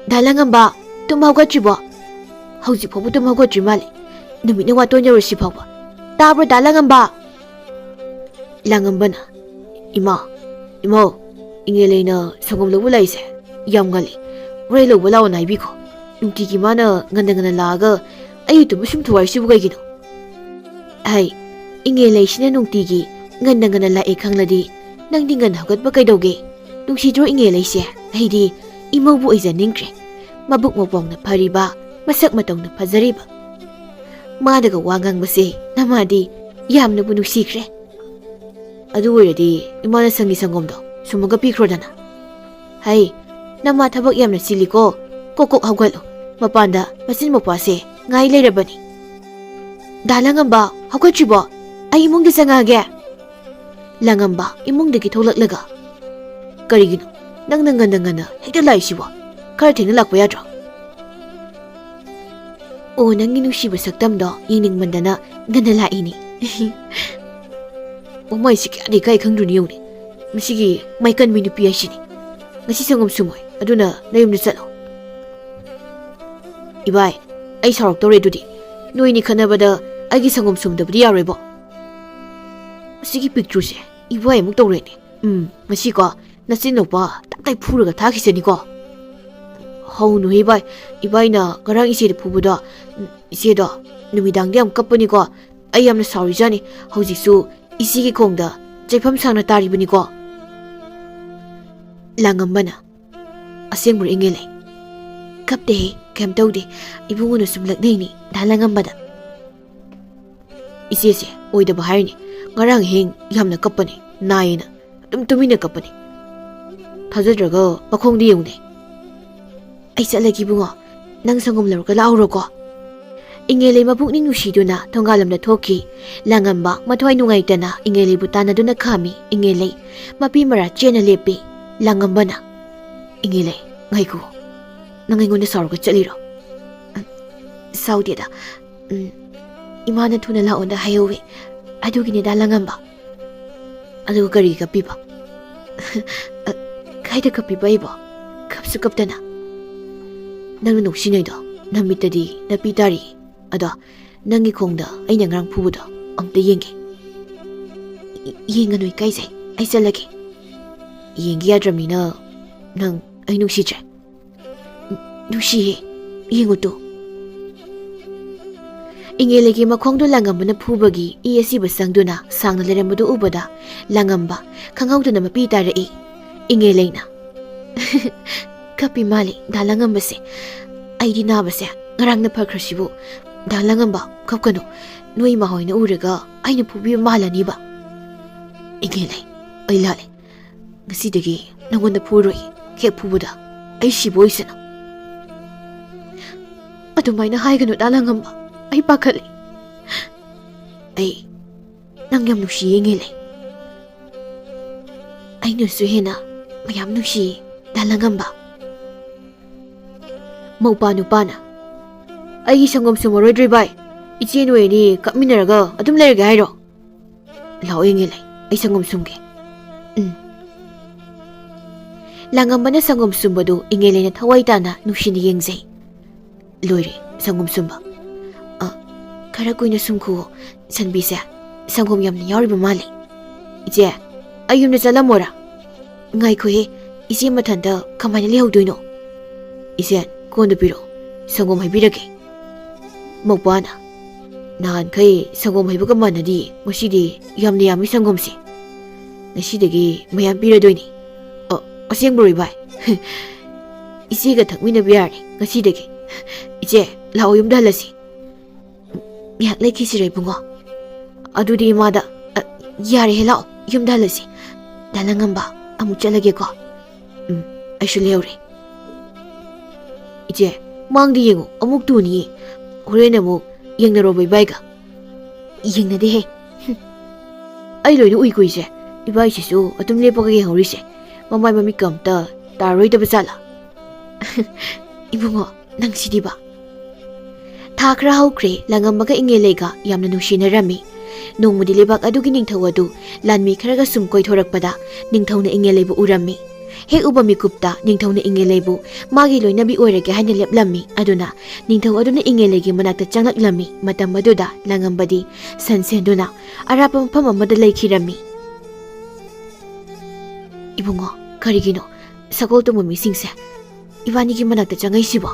"ꯗꯥ ꯂꯥꯡꯉꯝꯕ, ꯇꯨꯝ ꯍꯧꯒꯠꯇ꯭ꯔꯤꯕꯣ? ꯍꯧꯖꯤꯛ ꯐꯥꯎꯕ ꯇꯨꯝ ꯍꯧꯒꯠꯇ꯭ꯔꯤ ꯃꯥꯜꯂꯦ꯫ ꯅꯨꯃꯤꯠꯅ ꯋꯥꯇꯣꯟ ꯌꯧꯔꯁꯤ ꯐꯥꯎꯕ꯫ ꯇꯥꯕ꯭ꯔꯣ, ꯗꯥ ꯂꯥꯡꯉꯝꯕ?" ꯂꯥꯡꯉꯝꯕꯅ, "ꯏꯃꯥ, ꯏꯃꯧ, ꯏꯉꯦꯜꯂꯩꯅ ꯁꯪꯒꯣꯝ ꯂꯧꯕ ꯂꯥꯛꯏꯁꯦ ꯌꯥꯝ ꯉꯜꯂꯤ꯫ ꯍꯣꯔꯦꯟ ꯂꯧꯕ ꯂꯥꯛꯑꯣꯅ ꯍꯥꯏꯕꯤꯈꯣ꯫ ꯅꯨꯡꯇꯤꯒꯤ ꯃꯥꯅ ꯉꯟꯅ ꯉꯟꯅ ꯂꯥꯛꯑꯒ ꯑꯩ ꯏꯇꯣꯝꯇ ꯁꯨꯝ ꯊꯨꯒꯥꯏꯔꯤꯁꯤꯕꯨ ꯀꯩꯒꯤꯅꯣ?" ꯍꯥꯏ, ꯏꯉꯦꯜꯂꯩꯁꯤꯅ ꯅꯨꯡꯇꯤꯒꯤ ꯉꯟꯅ ꯉꯟꯅ ꯂꯥꯛꯑꯦ ꯈꯪꯂꯗꯤ ꯅꯪꯗꯤ ꯉꯟꯅ ꯍꯧꯒꯠꯄ ꯀꯩꯗꯧꯒꯦ? ꯅꯨꯡꯁꯤꯗ꯭ꯔꯣ ꯏꯉꯦꯜꯂꯩꯁꯦ? ꯑꯩꯗꯤ ꯏꯃꯧꯕꯨ ꯑꯣꯏꯖꯅꯤꯡꯈ꯭ꯔꯦ꯫ ꯃꯕꯨꯛ ꯃꯄꯥꯎꯅ ꯐꯔꯤꯕ, ꯃꯁꯛ ꯃꯇꯧꯅ ꯐꯖꯔꯤꯕ꯫ ꯃꯥꯅꯒ ꯋꯥ ꯉꯥꯡꯕꯁꯦ ꯅꯃꯥꯗꯤ ꯌꯥꯝꯅꯕꯨ ꯅꯨꯡꯁꯤꯈ꯭ꯔꯦ꯫ ꯑꯗꯨ ꯑꯣꯏꯔꯗꯤ ꯏꯃꯥꯅ ꯁꯪꯒꯤ ꯁꯪꯒꯣꯝꯗꯣ ꯁꯨꯝꯃꯒ ꯄꯤꯈ꯭ꯔꯣꯗꯅ꯫ ꯍꯩ, ꯅꯃꯥ ꯊꯕꯛ ꯌꯥꯝꯅ ꯆꯤꯜꯂꯤꯀꯣ꯫ ꯀꯣꯛ ꯀꯣꯛ ꯍꯧꯒꯠꯂꯨ꯫ ꯃꯄꯥꯟꯗ ꯃꯆꯤꯟ ꯃꯧꯄ꯭ꯋꯥꯁꯦ ꯉꯥꯏ ꯂꯩꯔꯕꯅꯤ꯫ ꯗꯥ ꯂꯥꯡꯉꯝꯕ, ꯍꯧꯒꯠꯇ꯭ꯔꯤꯕꯣ? ꯑꯩ ꯏꯃꯨꯡꯗ ꯆꯪꯉꯛꯑꯒꯦ꯫ ꯂꯥꯡꯉꯝꯕ ꯏꯃꯨꯡꯗꯒꯤ ꯊꯣꯛꯂꯛꯂꯒ, "ꯀꯔꯤꯒꯤꯅꯣ ꯅꯪꯅ ꯉꯟꯅ ꯉꯟꯅ ꯍꯦꯛꯇ ꯂꯥꯛꯏꯁꯤꯕꯣ? ꯈꯔ ꯊꯦꯡꯅ ꯂꯥꯛꯄ ꯌꯥꯗ꯭ꯔꯣ?" "ꯑꯣ, ꯅꯪꯒꯤ ꯅꯨꯡꯁꯤꯕ ꯁꯛꯇꯝꯗꯣ ꯌꯦꯡꯅꯤꯡꯃꯟꯗꯅ ꯉꯟꯅ ꯂꯥꯛꯏꯅꯤ꯫" "ꯑꯣ ꯃꯥꯏꯁꯤ ꯀꯌꯥꯗꯤ ꯏꯀꯥꯏ ꯈꯪꯗ꯭ꯔꯤꯅꯤ ꯌꯦꯡꯉꯨꯅꯦ꯫ ꯃꯁꯤꯒꯤ ꯃꯥꯏꯀꯟꯕꯤ ꯅꯨꯄꯤ ꯍꯥꯏꯁꯤꯅꯤ꯫ ꯉꯁꯤ ꯁꯪꯒꯣꯝ ꯁꯨꯝꯃꯣꯏ, ꯑꯗꯨꯅ ꯅꯌꯨꯝꯗ ꯆꯠꯂꯣ꯫" "ꯏꯕꯥꯏ, ꯑꯩ ꯁꯥꯎꯔꯛꯇꯧꯔꯦ ꯑꯗꯨꯗꯤ꯫ ꯅꯣꯏꯅꯤ ꯈꯠꯅꯕꯗ ꯑꯩꯒꯤ ꯁꯪꯒꯣꯝ ꯁꯨꯝꯗꯕꯗꯤ ꯌꯥꯔꯣꯏꯕꯣ꯫" "ꯑꯁꯤꯒꯤ ꯄꯤꯛꯇ꯭ꯔꯨꯁꯦ ꯏꯕꯥꯏ ꯑꯃꯨꯛ ꯇꯧꯔꯦꯅꯦ꯫ ꯎꯝ, ꯉꯁꯤꯀꯣ ꯅꯆꯤꯟ ꯅꯨꯄꯥ ꯇꯞꯇꯥꯏ ꯐꯨꯔꯒ ꯊꯥꯈꯤꯁꯅꯤꯀꯣ꯫" "ꯍꯧꯅꯨꯍꯦ ꯏꯕꯥꯏ, ꯏꯕꯥꯏꯅ ꯉꯔꯥꯡ ꯏꯆꯦꯗ ꯐꯨꯕꯗꯣ, ꯎꯝ, ꯏꯆꯦꯗꯣ ꯅꯨꯃꯤꯗꯥꯡꯗ ꯌꯥꯝ ꯀꯞꯄꯅꯤꯀꯣ꯫ ꯑꯩ ꯌꯥꯝꯅ ꯁꯥꯎꯔꯤꯖꯥꯠꯅꯤ꯫ ꯍꯧꯖꯤꯛꯁꯨ ꯏꯆꯦꯒꯤ ꯈꯣꯡꯗ ꯆꯩꯐꯝ ꯁꯥꯡꯅ ꯇꯥꯔꯤꯕꯅꯤꯀꯣ꯫" ꯂꯥꯡꯉꯝꯕꯅ, "ꯑꯁꯦꯡꯕ꯭ꯔꯣ ꯏꯉꯦꯂꯩ?" "ꯀꯞꯇꯦꯍꯦ, ꯀꯩꯝ ꯇꯧꯗꯦ꯫ ꯏꯕꯨꯡꯉꯣꯅ ꯁꯨꯝ ꯂꯛꯅꯩꯅꯤ ꯗꯥ ꯂꯥꯡꯉꯝꯕꯗ꯫" "ꯏꯆꯦꯁꯦ ꯑꯣꯏꯗꯕ ꯍꯥꯏꯔꯤꯅꯤ꯫ ꯉꯔꯥꯡ ꯑꯍꯤꯡ ꯌꯥꯝꯅ ꯀꯞꯄꯅꯤ, ꯅꯥꯏꯌꯦꯅ꯫ ꯑꯗꯨꯝ ꯇꯨꯃꯤꯟꯅ ꯀꯞꯄꯅꯤ꯫ ꯊꯥꯖꯗ꯭ꯔꯒ ꯃꯈꯣꯡꯗ ꯌꯦꯡꯉꯨꯅꯦ꯫" "ꯑꯩ ꯆꯠꯂꯒꯦ ꯏꯕꯨꯡꯉꯣ, ꯅꯪ ꯁꯪꯒꯣꯝ ꯂꯧꯔꯒ ꯂꯥꯛꯍꯧꯔꯣꯀꯣ꯫" ꯏꯉꯦꯂꯩ ꯃꯄꯨꯛꯅꯤꯡ ꯅꯨꯡꯁꯤꯗꯨꯅ ꯊꯣꯡꯒꯥꯜꯂꯣꯝꯗ ꯊꯣꯛꯈꯤ꯫ ꯂꯥꯡꯉꯝꯕ ꯃꯊ꯭ꯋꯥꯏ ꯅꯨꯡꯉꯥꯏꯇꯅ ꯏꯉꯦꯂꯩꯕꯨ ꯇꯥꯟꯅꯗꯨꯅ ꯈꯥꯝꯃꯤ꯫ ꯏꯉꯦꯂꯩ ꯃꯄꯤ ꯃꯔꯥ ꯆꯦꯟꯅ ꯂꯦꯞꯄꯤ꯫ ꯂꯥꯡꯉꯝꯕꯅ, "ꯏꯉꯦꯂꯩ, ꯉꯥꯏꯈꯣ꯫ ꯅꯪ ꯑꯩꯉꯣꯟꯗ ꯁꯥꯎꯔꯒ ꯆꯠꯂꯤꯔꯣ?" "ꯁꯥꯎꯗꯦꯗ꯫ ꯎꯝ, ꯏꯃꯥꯅ ꯊꯨꯅ ꯂꯥꯛꯑꯣꯅ ꯍꯥꯏꯍꯧꯋꯦ꯫ ꯑꯗꯨꯒꯤꯅꯤꯗ ꯂꯥꯡꯉꯝꯕ꯫" "ꯑꯗꯨꯒ ꯀꯔꯤ ꯀꯞꯄꯤꯕ?" "ꯀꯥꯏꯗ ꯀꯞꯄꯤꯕ ꯑꯩꯕꯣ? ꯀꯞꯁꯨ ꯀꯞꯇꯅ꯫" "ꯅꯪꯅ ꯅꯨꯡꯁꯤꯅꯩꯗꯣ ꯅꯃꯤꯠꯇꯗꯤ ꯅꯥꯄꯤ ꯇꯥꯔꯤ꯫ ꯑꯗꯣ ꯅꯪꯒꯤ ꯈꯣꯡꯗ ꯑꯩꯅ ꯉꯔꯥꯡ ꯐꯨꯕꯗꯣ ꯑꯝꯇ ꯌꯦꯡꯒꯦ꯫" "ꯌꯦꯡꯒꯅꯨ, ꯏꯀꯥꯏꯖꯩ꯫ ꯑꯩ ꯆꯠꯂꯒꯦ꯫" "ꯌꯦꯡꯒꯦ ꯌꯥꯗ꯭ꯔꯕꯅꯤꯅ ꯅꯪ ꯑꯩ ꯅꯨꯡꯁꯤꯗ꯭ꯔꯦ?" "ꯅꯨꯡꯁꯤꯌꯦ, ꯌꯦꯡꯉꯨ ꯇꯨ꯫" ꯏꯉꯦꯂꯩꯒꯤ ꯃꯈꯣꯡꯗꯨ ꯂꯥꯡꯉꯝꯕꯅ ꯐꯨꯕꯒꯤ ꯏ ꯑꯁꯤꯕ ꯆꯪꯗꯨꯅ ꯁꯥꯡꯅ ꯂꯩꯔꯝꯕꯗꯨ ꯎꯕꯗ ꯂꯥꯡꯉꯝꯕ ꯈꯪꯍꯧꯗꯅ ꯃꯄꯤ ꯇꯥꯔꯛꯏ꯫ ꯏꯉꯦꯂꯩꯅ, "ꯀꯞꯄꯤ ꯃꯥꯜꯂꯤ ꯗꯥ ꯂꯥꯡꯉꯝꯕꯁꯦ꯫ ꯑꯩꯗꯤ ꯅꯥꯕꯁꯦ ꯉꯔꯥꯡꯅ ꯐꯈ꯭ꯔꯁꯤꯕꯨ ꯗꯥ ꯂꯥꯡꯉꯝꯕ, ꯀꯞꯀꯅꯨ꯫ ꯅꯣꯏ ꯏꯃꯥ ꯍꯣꯏꯅ ꯎꯔꯒ ꯑꯩꯅ ꯐꯨꯕꯤꯕ ꯃꯥꯜꯂꯅꯤꯕ꯫" "ꯏꯉꯦꯂꯩ, ꯑꯩ ꯂꯥꯜꯂꯦ꯫ ꯉꯁꯤꯗꯒꯤ ꯅꯪꯉꯣꯟꯗ ꯐꯨꯔꯣꯏ꯫ ꯍꯦꯛ ꯐꯨꯕꯗ ꯑꯩ ꯁꯤꯕ ꯑꯣꯏꯁꯅꯨ꯫" "ꯑꯗꯨꯃꯥꯏꯅ ꯍꯥꯏꯒꯅꯨ ꯗꯥ ꯂꯥꯡꯉꯝꯕ, ꯑꯩ ꯄꯥꯈꯠꯂꯦ꯫ ꯑꯩ ꯅꯪ ꯌꯥꯝ ꯅꯨꯡꯁꯤꯌꯦ ꯏꯉꯦꯂꯩ꯫ ꯑꯩꯅꯁꯨ ꯍꯦꯟꯅ ꯃꯌꯥꯝ ꯅꯨꯡꯁꯤꯌꯦ, ꯗꯥ ꯂꯪꯉꯝꯕ꯫ ꯃꯧꯄꯥ ꯅꯨꯄꯥꯅ, "ꯑꯩꯒꯤ ꯁꯪꯒꯣꯝ ꯁꯨꯝꯃꯔꯣꯏꯗ꯭ꯔꯣ ꯏꯕꯥꯏ? ꯏꯆꯦ ꯅꯣꯏ ꯑꯅꯤ ꯀꯞꯃꯤꯟꯅꯔꯒ ꯑꯗꯨꯝ ꯂꯩꯔꯒꯦ ꯍꯥꯏꯔꯣ? ꯂꯥꯛꯑꯣ ꯏꯉꯦꯂꯩ, ꯑꯩ ꯁꯪꯒꯣꯝ ꯁꯨꯝꯒꯦ꯫" ꯎꯝ꯫ ꯂꯥꯡꯉꯝꯕꯅ ꯁꯪꯒꯣꯝ ꯁꯨꯝꯕꯗꯨ ꯏꯉꯦꯂꯩꯅ ꯊꯋꯥꯏ ꯇꯥꯅ ꯅꯨꯡꯁꯤꯅ ꯌꯦꯡꯖꯩ꯫ ꯂꯣꯏꯔꯦ ꯁꯪꯒꯣꯝ ꯁꯨꯝꯕ꯫ ꯑ, ꯈꯔ ꯀꯨꯏꯅ ꯁꯨꯝꯈꯨꯑꯣ, ꯁꯟꯕꯤꯁꯦ ꯁꯪꯒꯣꯝ ꯌꯥꯝꯅ ꯌꯥꯎꯔꯤꯕ ꯃꯥꯜꯂꯦ꯫ ꯏꯆꯦ, ꯑꯩ ꯌꯨꯝꯗ ꯆꯠꯂꯝꯃꯣꯔꯥ? ꯉꯥꯏꯈꯣꯍꯦ, ꯏꯆꯦ ꯃꯊꯟꯇ ꯀꯃꯥꯏꯅ ꯂꯩꯍꯧꯗꯣꯏꯅꯣ? ꯏꯆꯦ, ꯀꯣꯟꯗ ꯄꯤꯔꯛꯑꯣ, ꯁꯪꯒꯣꯝ ꯍꯩꯕꯤꯔꯛꯀꯦ꯫ ꯃꯧꯄꯥꯅ, "ꯅꯍꯥꯟꯈꯩ ꯁꯪꯒꯣꯝ ꯍꯩꯕꯒ ꯃꯥꯟꯅꯗꯤꯌꯦ, ꯉꯁꯤꯗꯤ ꯌꯥꯝꯅ ꯌꯥꯝꯃꯤ ꯁꯪꯒꯣꯝꯁꯦ꯫ ꯉꯁꯤꯗꯒꯤ ꯃꯌꯥꯝ ꯄꯤꯔꯗꯣꯏꯅꯤ꯫ ꯑ, ꯑꯁꯦꯡꯕꯔꯣ ꯏꯕꯥꯏ? ꯏꯆꯦꯒ ꯊꯛꯃꯤꯟꯅꯕ ꯌꯥꯔꯅꯤ ꯉꯁꯤꯗꯒꯤ꯫ ꯏꯆꯦ, ꯂꯥꯛꯑꯣ ꯌꯨꯝꯗ ꯍꯜꯂꯁꯤ꯫" ꯉꯥꯏꯍꯥꯛ ꯂꯩꯈꯤꯁꯤꯔ ꯏꯕꯨꯡꯉꯣ? ꯑꯗꯨꯗꯤ ꯏꯃꯥꯗ, ꯑ, ꯌꯥꯔꯦꯍꯦ, ꯂꯥꯛꯑꯣ ꯌꯨꯝꯗ ꯍꯜꯂꯁꯤ꯫ ꯗꯥ ꯂꯪꯉꯝꯕ, ꯑꯃꯨꯛ ꯆꯠꯂꯒꯦꯀꯣ꯫ ꯎꯝ, ꯑꯩꯁꯨ ꯂꯩꯍꯧꯔꯦ꯫ ꯏꯆꯦ, ꯃꯥꯡꯗ ꯌꯦꯡꯉꯨ, ꯑꯃꯨꯛ ꯇꯨꯅꯤꯌꯦ꯫ ꯍꯣꯔꯦꯟ ꯑꯃꯨꯛ ꯌꯦꯡꯅꯔꯣꯕ ꯏꯕꯥꯏꯒ꯫ ꯌꯦꯡꯅꯗꯦꯍꯦ꯫ ꯍꯨꯝ꯫ ꯑꯩ ꯂꯣꯏꯅ ꯎꯏꯀꯣ ꯏꯆꯦ꯫ ꯏꯕꯥꯏꯁꯤꯁꯨ ꯑꯗꯨꯝ ꯂꯦꯞꯄꯒ ꯌꯦꯡꯍꯧꯔꯤꯁꯦ꯫ ꯃꯃꯥꯏ ꯃꯃꯤꯠꯀ ꯑꯝꯇ ꯇꯥꯔꯔꯣꯏꯗꯕ ꯖꯥꯠꯂꯥ? ꯏꯕꯨꯡꯉꯣ, ꯅꯪꯁꯤꯗꯤꯕ꯫ ꯊꯥ ꯈꯔ ꯍꯧꯈ꯭ꯔꯦ, ꯂꯪꯉꯝꯕꯒ ꯏꯉꯦꯂꯩꯒ ꯌꯥꯝꯅ ꯅꯨꯡꯁꯤꯅꯔꯝꯃꯤ꯫ ꯅꯣꯡꯃꯗꯤ ꯂꯩꯕꯥꯛ ꯑꯗꯨꯒꯤ ꯅꯤꯡꯊꯧ ꯑꯗꯨ ꯂꯥꯟꯃꯤ ꯈꯔꯒ ꯁꯨꯝ ꯀꯣꯏꯊꯣꯔꯛꯄꯗ ꯅꯤꯡꯊꯧꯅ ꯏꯉꯦꯂꯩꯕꯨ ꯎꯔꯝꯃꯤ꯫ ꯍꯦꯛ ꯎꯕ ꯃꯤꯀꯨꯞꯇ ꯅꯤꯡꯊꯧꯅ ꯏꯉꯦꯂꯩꯕꯨ ꯃꯥꯒꯤ ꯂꯣꯏꯅꯕꯤ ꯑꯣꯏꯔꯒꯦ ꯍꯥꯏꯅ ꯂꯦꯞꯂꯝꯃꯤ꯫ ꯑꯗꯨꯅ ꯅꯤꯡꯊꯧ ꯑꯗꯨꯅ ꯏꯉꯦꯂꯩꯒꯤ ꯃꯅꯥꯛꯇ ꯆꯪꯂꯛꯂꯝꯃꯤ꯫ ꯃꯇꯝ ꯑꯗꯨꯗ ꯂꯪꯉꯝꯕꯗꯤ ꯁꯟ ꯁꯦꯟꯗꯨꯅ ꯑꯔꯥꯞꯄ ꯃꯐꯝ ꯑꯃꯗ ꯂꯩꯈꯤꯔꯝꯃꯤ꯫ ꯏꯕꯨꯡꯉꯣ, ꯀꯔꯤꯒꯤꯅꯣ ꯁꯒꯣꯜ ꯇꯣꯡꯕ ꯃꯤꯁꯤꯡꯁꯦ ꯏꯕꯥꯅꯤꯒꯤ ꯃꯅꯥꯛꯇ ꯆꯪꯉꯛꯏꯁꯤꯕꯣ?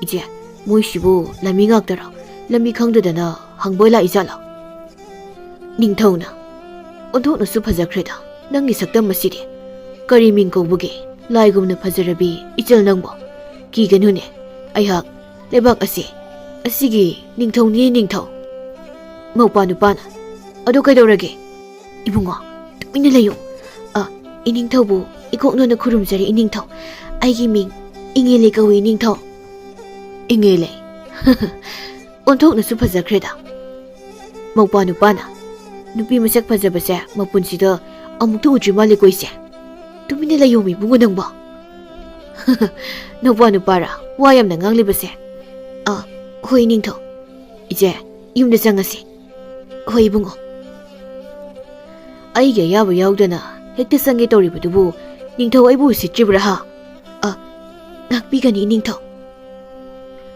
ꯏꯆꯦ, ꯃꯣꯏꯁꯤꯕꯨ ꯂꯝꯕꯤ ꯉꯥꯛꯇꯔꯣ? ꯂꯝꯕꯤ ꯈꯪꯗꯗꯅ ꯍꯪꯕ ꯑꯣꯏ ꯂꯥꯛꯏꯖꯥꯠꯂꯣ? ꯅꯤꯡꯊꯧꯅ, "ꯑꯣꯟꯊꯣꯛꯅꯁꯨ ꯐꯖꯈ꯭ꯔꯦꯗ ꯅꯪꯒꯤ ꯁꯛꯇꯝ ꯑꯁꯤꯗꯤ꯫ ꯀꯔꯤ ꯃꯤꯡ ꯀꯧꯕꯒꯦ? ꯂꯥꯏꯒꯨꯝꯅ ꯐꯖꯔꯕꯤ ꯏꯆꯜ ꯅꯪꯕꯣ꯫ ꯀꯤꯒꯅꯨꯅꯦ, ꯑꯩꯍꯥꯛ ꯂꯩꯕꯥꯛ ꯑꯁꯤ, ꯑꯁꯤꯒꯤ ꯅꯤꯡꯊꯧꯅꯤ ꯅꯤꯡꯊꯧ꯫" ꯃꯧꯄꯥ ꯅꯨꯄꯥꯅ, "ꯑꯗꯨ ꯀꯩꯗꯧꯔꯒꯦ?" "ꯏꯕꯨꯡꯉꯣ, ꯇꯨꯃꯤꯟꯅ ꯂꯩꯌꯨ꯫ ꯑ, ꯏꯅꯤꯡꯊꯧꯕꯨ ꯏꯀꯣꯛ ꯅꯣꯟꯅ ꯈꯨꯔꯨꯝꯖꯔꯤ ꯏꯅꯤꯡꯊꯧ꯫ ꯑꯩꯒꯤ ꯃꯤꯡ ꯏꯉꯦꯂꯩ ꯀꯧꯏ ꯏꯅꯤꯡꯊꯧ꯫" ꯏꯉꯦꯂꯩ꯫ ꯑꯣꯟꯊꯣꯛꯅꯁꯨ ꯐꯖꯈ꯭ꯔꯦꯗ꯫ ꯃꯧꯄꯥ ꯅꯨꯄꯥꯅ, "ꯅꯨꯄꯤ ꯃꯁꯛ ꯐꯖꯕꯁꯦ ꯃꯄꯨꯟꯁꯤꯗ ꯑꯃꯨꯛꯇ ꯎꯗ꯭ꯔꯤ ꯃꯥꯜꯂꯦꯀꯣ ꯏꯆꯦ꯫ ꯇꯨꯃꯤꯟꯅ ꯂꯩꯌꯣꯃꯤ ꯏꯕꯨꯡꯉꯣ ꯅꯪꯕꯣ꯫ ꯅꯧꯄꯥ ꯅꯨꯄꯥꯔꯥ ꯋꯥ ꯌꯥꯝꯅ ꯉꯥꯡꯂꯤꯕꯁꯦ? ꯑ, ꯍꯣꯏ ꯏꯅꯤꯡꯊꯧ꯫ ꯏꯆꯦ, ꯌꯨꯝꯗ ꯆꯪꯉꯁꯤ꯫ ꯍꯣꯏ ꯏꯕꯨꯡꯉꯣ꯫ ꯑꯩꯒꯤ ꯑꯌꯥꯕ ꯌꯥꯎꯗꯅ ꯍꯦꯛꯇ ꯆꯪꯒꯦ ꯇꯧꯔꯤꯕꯗꯨꯕꯨ ꯅꯤꯡꯊꯧ ꯑꯩꯕꯨ ꯎꯁꯤꯠꯇ꯭ꯔꯤꯕ꯭ꯔꯥ ꯍꯥ? ꯑ, ꯉꯥꯛꯄꯤꯒꯅꯤ ꯏꯅꯤꯡꯊꯧ꯫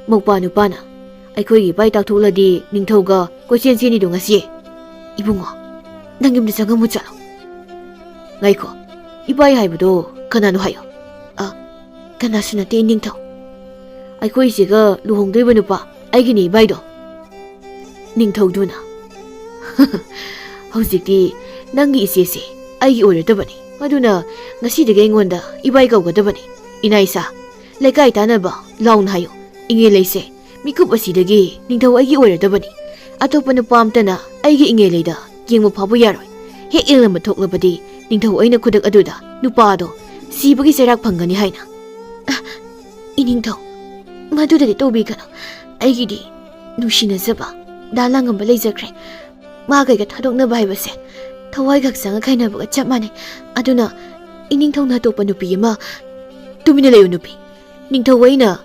ꯃꯧꯄꯥ ꯅꯨꯄꯥꯅ ꯑꯩꯈꯣꯏꯒꯤ ꯏꯕꯥꯏ ꯇꯥꯛꯊꯣꯛꯂꯗꯤ ꯅꯤꯡꯊꯧꯒ ꯀꯣꯏꯆꯦꯟ ꯆꯦꯟꯅꯤꯗꯣ ꯉꯁꯤ꯫ ꯏꯕꯨꯡꯉꯣ, ꯅꯪ ꯌꯨꯝꯗ ꯆꯪꯉꯝꯃꯨ ꯆꯠꯂꯣ꯫ ꯉꯥꯏꯈꯣ, ꯏꯕꯥꯏ ꯍꯥꯏꯕꯗꯣ ꯀꯅꯥꯅꯣ ꯍꯥꯏꯌꯣ? ꯑ, ꯀꯅꯥꯁꯨ ꯅꯠꯇꯦ ꯏꯅꯤꯡꯊꯧ꯫ ꯑꯩꯈꯣꯏ ꯏꯆꯦꯒ ꯂꯨꯍꯣꯡꯗꯣꯏꯕ ꯅꯨꯄꯥ ꯑꯩꯒꯤꯅꯦ ꯏꯕꯥꯏꯗꯣ꯫ ꯅꯤꯡꯊꯧꯗꯨꯅ, ꯍꯧꯖꯤꯛꯇꯤ ꯅꯪꯒꯤ ꯏꯆꯦꯁꯦ ꯑꯩꯒꯤ ꯑꯣꯏꯔꯗꯕꯅꯤ꯫ ꯑꯗꯨꯅ ꯉꯁꯤꯗꯒꯤ ꯑꯩꯉꯣꯟꯗ ꯏꯕꯥꯏ ꯀꯧꯒꯗꯕꯅꯤ꯫ ꯏꯅꯥꯏꯁꯥ, ꯂꯩꯀꯥꯏ ꯇꯥꯟꯅꯕ ꯂꯥꯎꯅ ꯍꯥꯏꯌꯨ꯫ ꯏꯉꯦꯂꯩꯁꯦ ꯃꯤꯀꯨꯞ ꯑꯁꯤꯗꯒꯤ ꯅꯤꯡꯊꯧ ꯑꯩꯒꯤ ꯑꯣꯏꯔꯗꯕꯅꯤ꯫ ꯑꯇꯣꯞꯄ ꯅꯨꯄꯥ ꯑꯝꯇꯅ ꯑꯩꯒꯤ ꯏꯉꯦꯂꯩꯗ ꯌꯦꯡꯕ ꯐꯥꯎꯕ ꯌꯥꯔꯣꯏ꯫ ꯍꯦꯛ ꯌꯦꯡꯂꯝꯕ ꯊꯣꯛꯂꯕꯗꯤ ꯅꯤꯡꯊꯧ ꯑꯩꯅ ꯈꯨꯗꯛ ꯑꯗꯨꯗ ꯅꯨꯄꯥꯗꯣ ꯁꯤꯕꯒꯤ ꯆꯩꯔꯥꯛ ꯐꯪꯒꯅꯤ ꯍꯥꯏꯅ꯫ ꯑ, ꯏꯅꯤꯡꯊꯧ, ꯃꯗꯨꯗꯗꯤ ꯇꯧꯕꯤꯒꯅꯨ꯫ ꯑꯩꯒꯤꯗꯤ ꯅꯨꯡꯁꯤꯅꯖꯕ ꯗꯥ ꯂꯥꯡꯉꯝꯕ ꯂꯩꯖꯈ꯭ꯔꯦ꯫ ꯃꯥ ꯀꯩꯒ ꯊꯥꯗꯣꯛꯅꯕ ꯍꯥꯏꯕꯁꯦ ꯊꯋꯥꯏ ꯈꯛ ꯆꯪꯉ ꯀꯥꯏꯅꯕꯒ ꯆꯞ ꯃꯥꯟꯅꯩ꯫ ꯑꯗꯨꯅ ꯏꯅꯤꯡꯊꯧꯅ ꯑꯇꯣꯞꯄ ꯅꯨꯄꯤ ꯑꯃ꯫ ꯇꯨꯃꯤꯟꯅ ꯂꯩꯌꯨ ꯅꯨꯄꯤ꯫ ꯅꯤꯡꯊꯧ ꯑꯩꯅ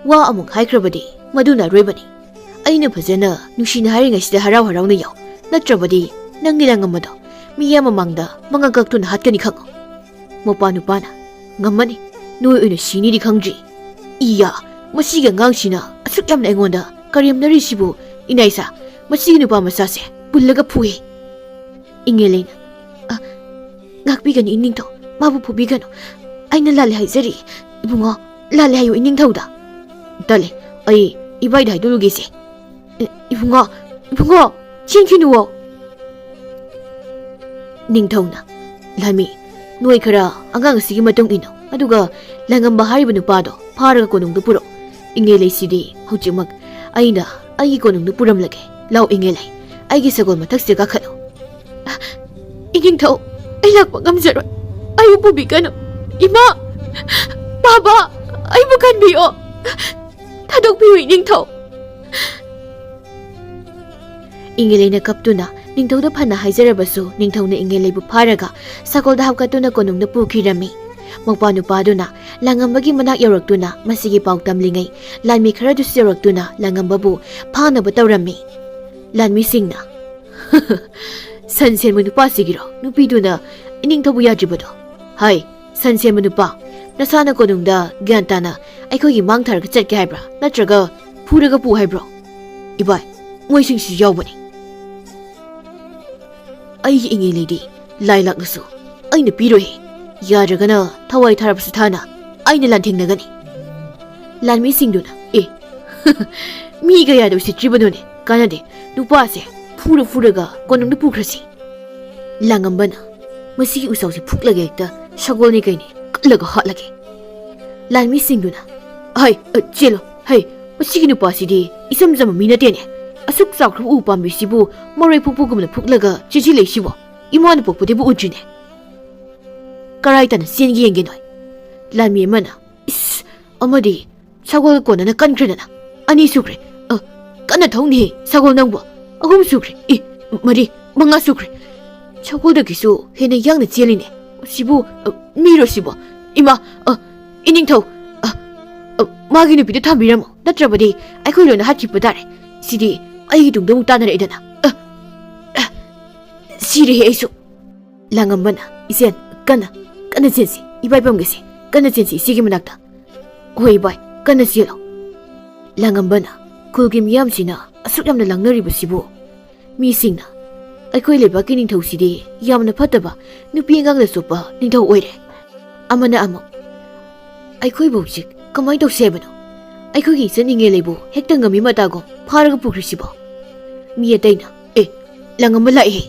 ꯋꯥ ꯑꯃꯨꯛ ꯍꯥꯏꯈ꯭ꯔꯕꯗꯤ ꯃꯗꯨꯅ ꯑꯔꯣꯏꯕꯅꯤ꯫ ꯑꯩꯅ ꯐꯖꯅ ꯅꯨꯡꯁꯤꯅ ꯍꯥꯏꯔꯤꯉꯩꯁꯤꯗ ꯍꯔꯥꯎ ꯍꯔꯥꯎꯅ ꯌꯥꯎ꯫ ꯅꯠꯇ꯭ꯔꯕꯗꯤ ꯅꯪꯒꯤ ꯂꯥꯡꯉꯝꯕꯗꯣ ꯃꯤꯌꯥꯝ ꯃꯃꯥꯡꯗ ꯃꯉꯛ ꯀꯛꯇꯨꯅ ꯍꯥꯠꯀꯅꯤ ꯈꯪꯉꯨ꯫ ꯃꯄꯥ ꯅꯨꯄꯥꯅ, "ꯉꯝꯃꯅꯤ, ꯅꯣꯏ ꯑꯣꯏꯅ ꯁꯤꯅꯤꯗꯤ ꯈꯪꯗ꯭ꯔꯤ꯫ ꯏꯌꯥ, ꯃꯁꯤꯒꯤ ꯑꯉꯥꯡꯁꯤꯅ ꯑꯁꯨꯛ ꯌꯥꯝꯅ ꯑꯩꯉꯣꯟꯗ ꯀꯔꯦꯝꯅꯔꯤꯁꯤꯕꯨ, ꯏꯅꯥꯏꯁꯥ, ꯃꯁꯤꯒꯤ ꯅꯨꯄꯥ ꯃꯆꯥꯁꯦ ꯄꯨꯜꯂꯒ ꯐꯨꯏ"꯫ ꯏꯉꯦꯂꯩꯅ, "ꯑ, ꯉꯥꯛꯄꯤꯒꯅꯤ ꯏꯅꯤꯡꯊꯧ, ꯃꯥꯕꯨ ꯐꯨꯕꯤꯒꯅꯨ꯫ ꯑꯩꯅ ꯂꯥꯜꯂꯦ ꯍꯥꯏꯖꯔꯤ꯫ ꯏꯕꯨꯡꯉꯣ, ꯂꯥꯜꯂꯦ ꯍꯥꯏꯌꯨ ꯏꯅꯤꯡꯊꯧꯗ"꯫ "ꯇꯜꯂꯦ, ꯑꯩ ꯏꯕꯥꯏꯗ ꯍꯥꯏꯗꯣꯛꯂꯨꯒꯦꯁꯦ"꯫ "ꯑꯦ, ꯏꯕꯨꯡꯉꯣ, ꯏꯕꯨꯡꯉꯣ, ꯆꯦꯟꯈꯤꯅꯨꯋꯣ"꯫ ꯅꯤꯡꯊꯧꯅ, "ꯂꯥꯟꯃꯤ, ꯅꯣꯏ ꯈꯔ ꯑꯉꯥꯡ ꯑꯁꯤꯒꯤ ꯃꯇꯨꯡ ꯏꯟꯅꯧ, ꯑꯗꯨꯒ ꯂꯥꯡꯉꯝꯕ ꯍꯥꯏꯔꯤꯕ ꯅꯨꯄꯥꯗꯣ ꯐꯥꯔꯒ ꯀꯣꯅꯨꯡꯗ ꯄꯨꯔꯛꯎ꯫ ꯏꯉꯦꯂꯩꯁꯤꯗꯤ ꯍꯧꯖꯤꯛꯃꯛ ꯑꯩꯅ ꯑꯩꯒꯤ ꯀꯣꯅꯨꯡꯗ ꯄꯨꯔꯝꯂꯒꯦ꯫ ꯂꯥꯎ ꯏꯉꯦꯂꯩ, ꯑꯩꯒꯤ ꯁꯒꯣꯜ ꯃꯊꯛꯁꯤꯗ ꯀꯥꯈꯠꯂꯨ"꯫ "ꯏꯅꯤꯡꯊꯧ, ꯑꯩ ꯂꯥꯛꯄ ꯉꯝꯖꯔꯣꯏ꯫ ꯑꯩꯕꯨ ꯄꯨꯕꯤꯒꯅꯨ꯫ ꯏꯃꯥ! ꯕꯥꯕꯥ! ꯑꯩꯕꯨ ꯀꯟꯕꯤꯌꯣ! ꯊꯥꯗꯣꯛꯄꯤꯌꯨ ꯏꯅꯤꯡꯊꯧ!" ꯏꯉꯦꯂꯩꯅ ꯀꯞꯇꯨꯅ ꯅꯤꯡꯊꯧꯗ ꯐꯅ ꯍꯥꯏꯖꯔꯕꯁꯨ ꯅꯤꯡꯊꯧꯅ ꯏꯉꯦꯂꯩꯕꯨ ꯐꯥꯔꯒ ꯁꯒꯣꯜꯗ ꯍꯥꯞꯀꯠꯇꯨꯅ ꯀꯣꯅꯨꯡꯗ ꯄꯨꯈꯤꯔꯝꯃꯤ꯫ ꯃꯧꯄ꯭ꯋꯥ ꯅꯨꯄꯥꯗꯨꯅ ꯂꯥꯡꯉꯝꯕꯒꯤ ꯃꯅꯥꯛ ꯌꯧꯔꯛꯇꯨꯅ ꯃꯁꯤꯒꯤ ꯄꯥꯎ ꯇꯝꯂꯤꯉꯩ ꯂꯥꯟꯃꯤ ꯈꯔꯗꯨꯁꯨ ꯌꯧꯔꯛꯇꯨꯅ ꯂꯥꯡꯉꯝꯕꯕꯨ ꯐꯥꯅꯕ ꯇꯧꯔꯝꯃꯤ꯫ ꯂꯥꯟꯃꯤꯁꯤꯡꯅ, "ꯁꯟ ꯁꯦꯟꯕ ꯅꯨꯄꯥꯁꯤꯒꯤꯔꯣ ꯅꯨꯄꯤꯗꯨꯅ ꯏꯅꯤꯡꯊꯧꯕꯨ ꯌꯥꯗ꯭ꯔꯤꯕꯗꯣ? ꯍꯥꯏ, ꯁꯟ ꯁꯦꯟꯕ ꯅꯨꯄꯥ, ꯅꯁꯥꯅ ꯀꯣꯅꯨꯡꯗ ꯒ꯭ꯌꯥꯟ ꯇꯥꯅ ꯑꯩꯈꯣꯏꯒꯤ ꯃꯥꯡ ꯊꯥꯔꯒ ꯆꯠꯀꯦ ꯍꯥꯏꯕ꯭ꯔꯥ, ꯅꯠꯇ꯭ꯔꯒ ꯐꯨꯔꯒ ꯄꯨ ꯍꯥꯏꯕ꯭ꯔꯣ? ꯏꯕꯥꯏ, ꯃꯣꯏꯁꯤꯡꯁꯤ ꯌꯥꯎꯕꯅꯤ꯫ ꯑꯩꯒꯤ ꯏꯉꯦꯂꯩꯗꯤ ꯂꯥꯏ ꯂꯥꯛꯂꯁꯨ ꯑꯩꯅ ꯄꯤꯔꯣꯏꯍꯦ꯫ ꯌꯥꯗ꯭ꯔꯒꯅ ꯊꯋꯥꯏ ꯊꯥꯔꯕꯁꯨ ꯊꯥꯅ ꯑꯩꯅ ꯂꯥꯟꯊꯦꯡꯅꯒꯅꯤ꯫" ꯂꯥꯟꯃꯤꯁꯤꯡꯗꯨꯅ, "ꯑꯦ, ꯃꯤꯒ ꯌꯥꯗ ꯎꯁꯤꯠꯇ꯭ꯔꯤꯕꯅꯣꯅꯦ? ꯀꯥꯟꯅꯗꯦ, ꯅꯨꯄꯥꯁꯦ ꯐꯨꯔ ꯐꯨꯔꯒ ꯀꯣꯅꯨꯡꯗ ꯄꯨꯈ꯭ꯔꯁꯤ꯫" ꯂꯥꯡꯉꯝꯕꯅ, "ꯃꯁꯤꯒꯤ ꯎꯁꯥꯎꯁꯤ ꯐꯨꯛꯂꯒ ꯍꯦꯛꯇ ꯁꯒꯣꯜꯅꯤ ꯀꯩꯅꯤ ꯀꯠꯂꯒ ꯍꯥꯠꯂꯒꯦ꯫" ꯂꯥꯟꯃꯤꯁꯤꯡꯗꯨꯅ, "ꯍꯩ, ꯑ, ꯆꯦꯜꯂꯣ, ꯍꯩ, ꯃꯁꯤꯒꯤ ꯅꯨꯄꯥꯁꯤꯗꯤ ꯏꯆꯝ ꯆꯝꯕ ꯃꯤ ꯅꯠꯇꯦꯅꯦ꯫ ꯑꯁꯨꯛ ꯆꯥꯎꯈ꯭ꯔꯕ ꯎ ꯄꯥꯝꯕꯤꯁꯤꯕꯨ ꯃꯔꯣꯏ ꯐꯨꯛꯄꯒꯨꯝꯅ ꯐꯨꯛꯂꯒ ꯆꯦꯟꯁꯤꯜꯂꯛꯏꯁꯤꯕꯣ? ꯏꯃꯥꯅ ꯄꯣꯛꯄꯗꯒꯤꯕꯨ ꯎꯗ꯭ꯔꯤꯅꯦ꯫ ꯀꯔꯥꯏ ꯇꯥꯅ ꯆꯦꯟꯒꯦ ꯌꯦꯡꯒꯦ ꯅꯣꯏ꯫" ꯂꯥꯟꯃꯤ ꯑꯃꯅ, "ꯏꯁ, ꯑꯃꯗꯤ ꯁꯒꯣꯜ ꯀꯣꯟꯅꯅ ꯀꯟꯈ꯭ꯔꯦꯗꯅ꯫ ꯑꯅꯤ ꯁꯨꯈ꯭ꯔꯦ꯫ ꯑ, ꯀꯟꯅ ꯊꯧꯅꯦꯍꯦ, ꯁꯒꯣꯜ ꯅꯪꯕꯨ꯫ ꯑꯍꯨꯝ ꯁꯨꯈ꯭ꯔꯦ꯫ ꯏ, ꯃꯔꯤ, ꯃꯉꯥ ꯁꯨꯈ꯭ꯔꯦ꯫ ꯁꯒꯣꯜꯗꯒꯤꯁꯨ ꯍꯦꯟꯅ ꯌꯥꯡꯅ ꯆꯦꯜꯂꯤꯅꯦ꯫ ꯁꯤꯕꯨ, ꯑ, ꯃꯤꯔꯣ ꯁꯤꯕꯣ? ꯏꯃꯥ, ꯑ, ꯏꯅꯤꯡꯊꯧ, ꯑ, ꯑ, ꯃꯥꯒꯤ ꯅꯨꯄꯤꯗꯨ ꯊꯝꯕꯤꯔꯝꯃꯣ, ꯅꯠꯇ꯭ꯔꯕꯗꯤ ꯑꯩꯈꯣꯏ ꯂꯣꯏꯅ ꯍꯥꯠꯈꯤꯕ ꯇꯥꯔꯦ꯫ ꯁꯤꯗꯤ ꯑꯩꯒꯤ ꯇꯨꯡꯗ ꯑꯃꯨꯛ ꯇꯥꯟꯅꯔꯛꯑꯦꯗꯅ꯫ ꯑ, ꯑ, ꯁꯤꯔꯦꯍꯦ ꯑꯩꯁꯨ꯫" ꯂꯥꯡꯉꯝꯕꯅ, "ꯏꯆꯦꯟ, ꯀꯟꯅ, ꯀꯟꯅ ꯆꯦꯟꯁꯤ, ꯏꯕꯥꯏ ꯄꯝꯒꯦꯁꯦ, ꯀꯟꯅ ꯆꯦꯟꯁꯤ ꯏꯆꯦꯒꯤ ꯃꯅꯥꯛꯇ꯫" "ꯍꯣꯏ ꯏꯕꯥꯏ, ꯀꯟꯅ ꯆꯦꯜꯂꯣ꯫" ꯂꯥꯡꯉꯝꯕꯅ, "ꯈꯨꯜꯒꯤ ꯃꯤꯌꯥꯝꯁꯤꯅ ꯑꯁꯨꯛ ꯌꯥꯝꯅ ꯂꯥꯡꯅꯔꯤꯕꯁꯤꯕꯨ?" ꯃꯤꯁꯤꯡꯅ, "ꯑꯩꯈꯣꯏ ꯂꯩꯕꯥꯛꯀꯤ ꯅꯤꯡꯊꯧꯁꯤꯗꯤ ꯌꯥꯝꯅ ꯐꯠꯇꯕ, ꯅꯨꯄꯤ ꯑꯉꯥꯡꯗ ꯆꯣꯞꯄ ꯅꯤꯡꯊꯧ ꯑꯣꯏꯔꯦ꯫ ꯑꯃꯅ ꯑꯃꯨꯛ, ꯑꯩꯈꯣꯏꯕꯨ ꯍꯧꯖꯤꯛ ꯀꯃꯥꯏꯅ ꯇꯧꯁꯤ ꯍꯥꯏꯕꯅꯣ? ꯑꯩꯈꯣꯏꯒꯤ ꯏꯆꯟ ꯏꯉꯦꯂꯩꯕꯨ ꯍꯦꯛꯇ ꯉꯝꯃꯤ ꯃꯇꯥꯒꯨꯝ ꯐꯥꯔꯒ ꯄꯨꯈ꯭ꯔꯤꯁꯤꯕꯣ?" ꯃꯤ ꯑꯇꯩꯅ, "ꯑꯦ, ꯂꯥꯡꯉꯝꯕ ꯂꯥꯛꯑꯦ꯫"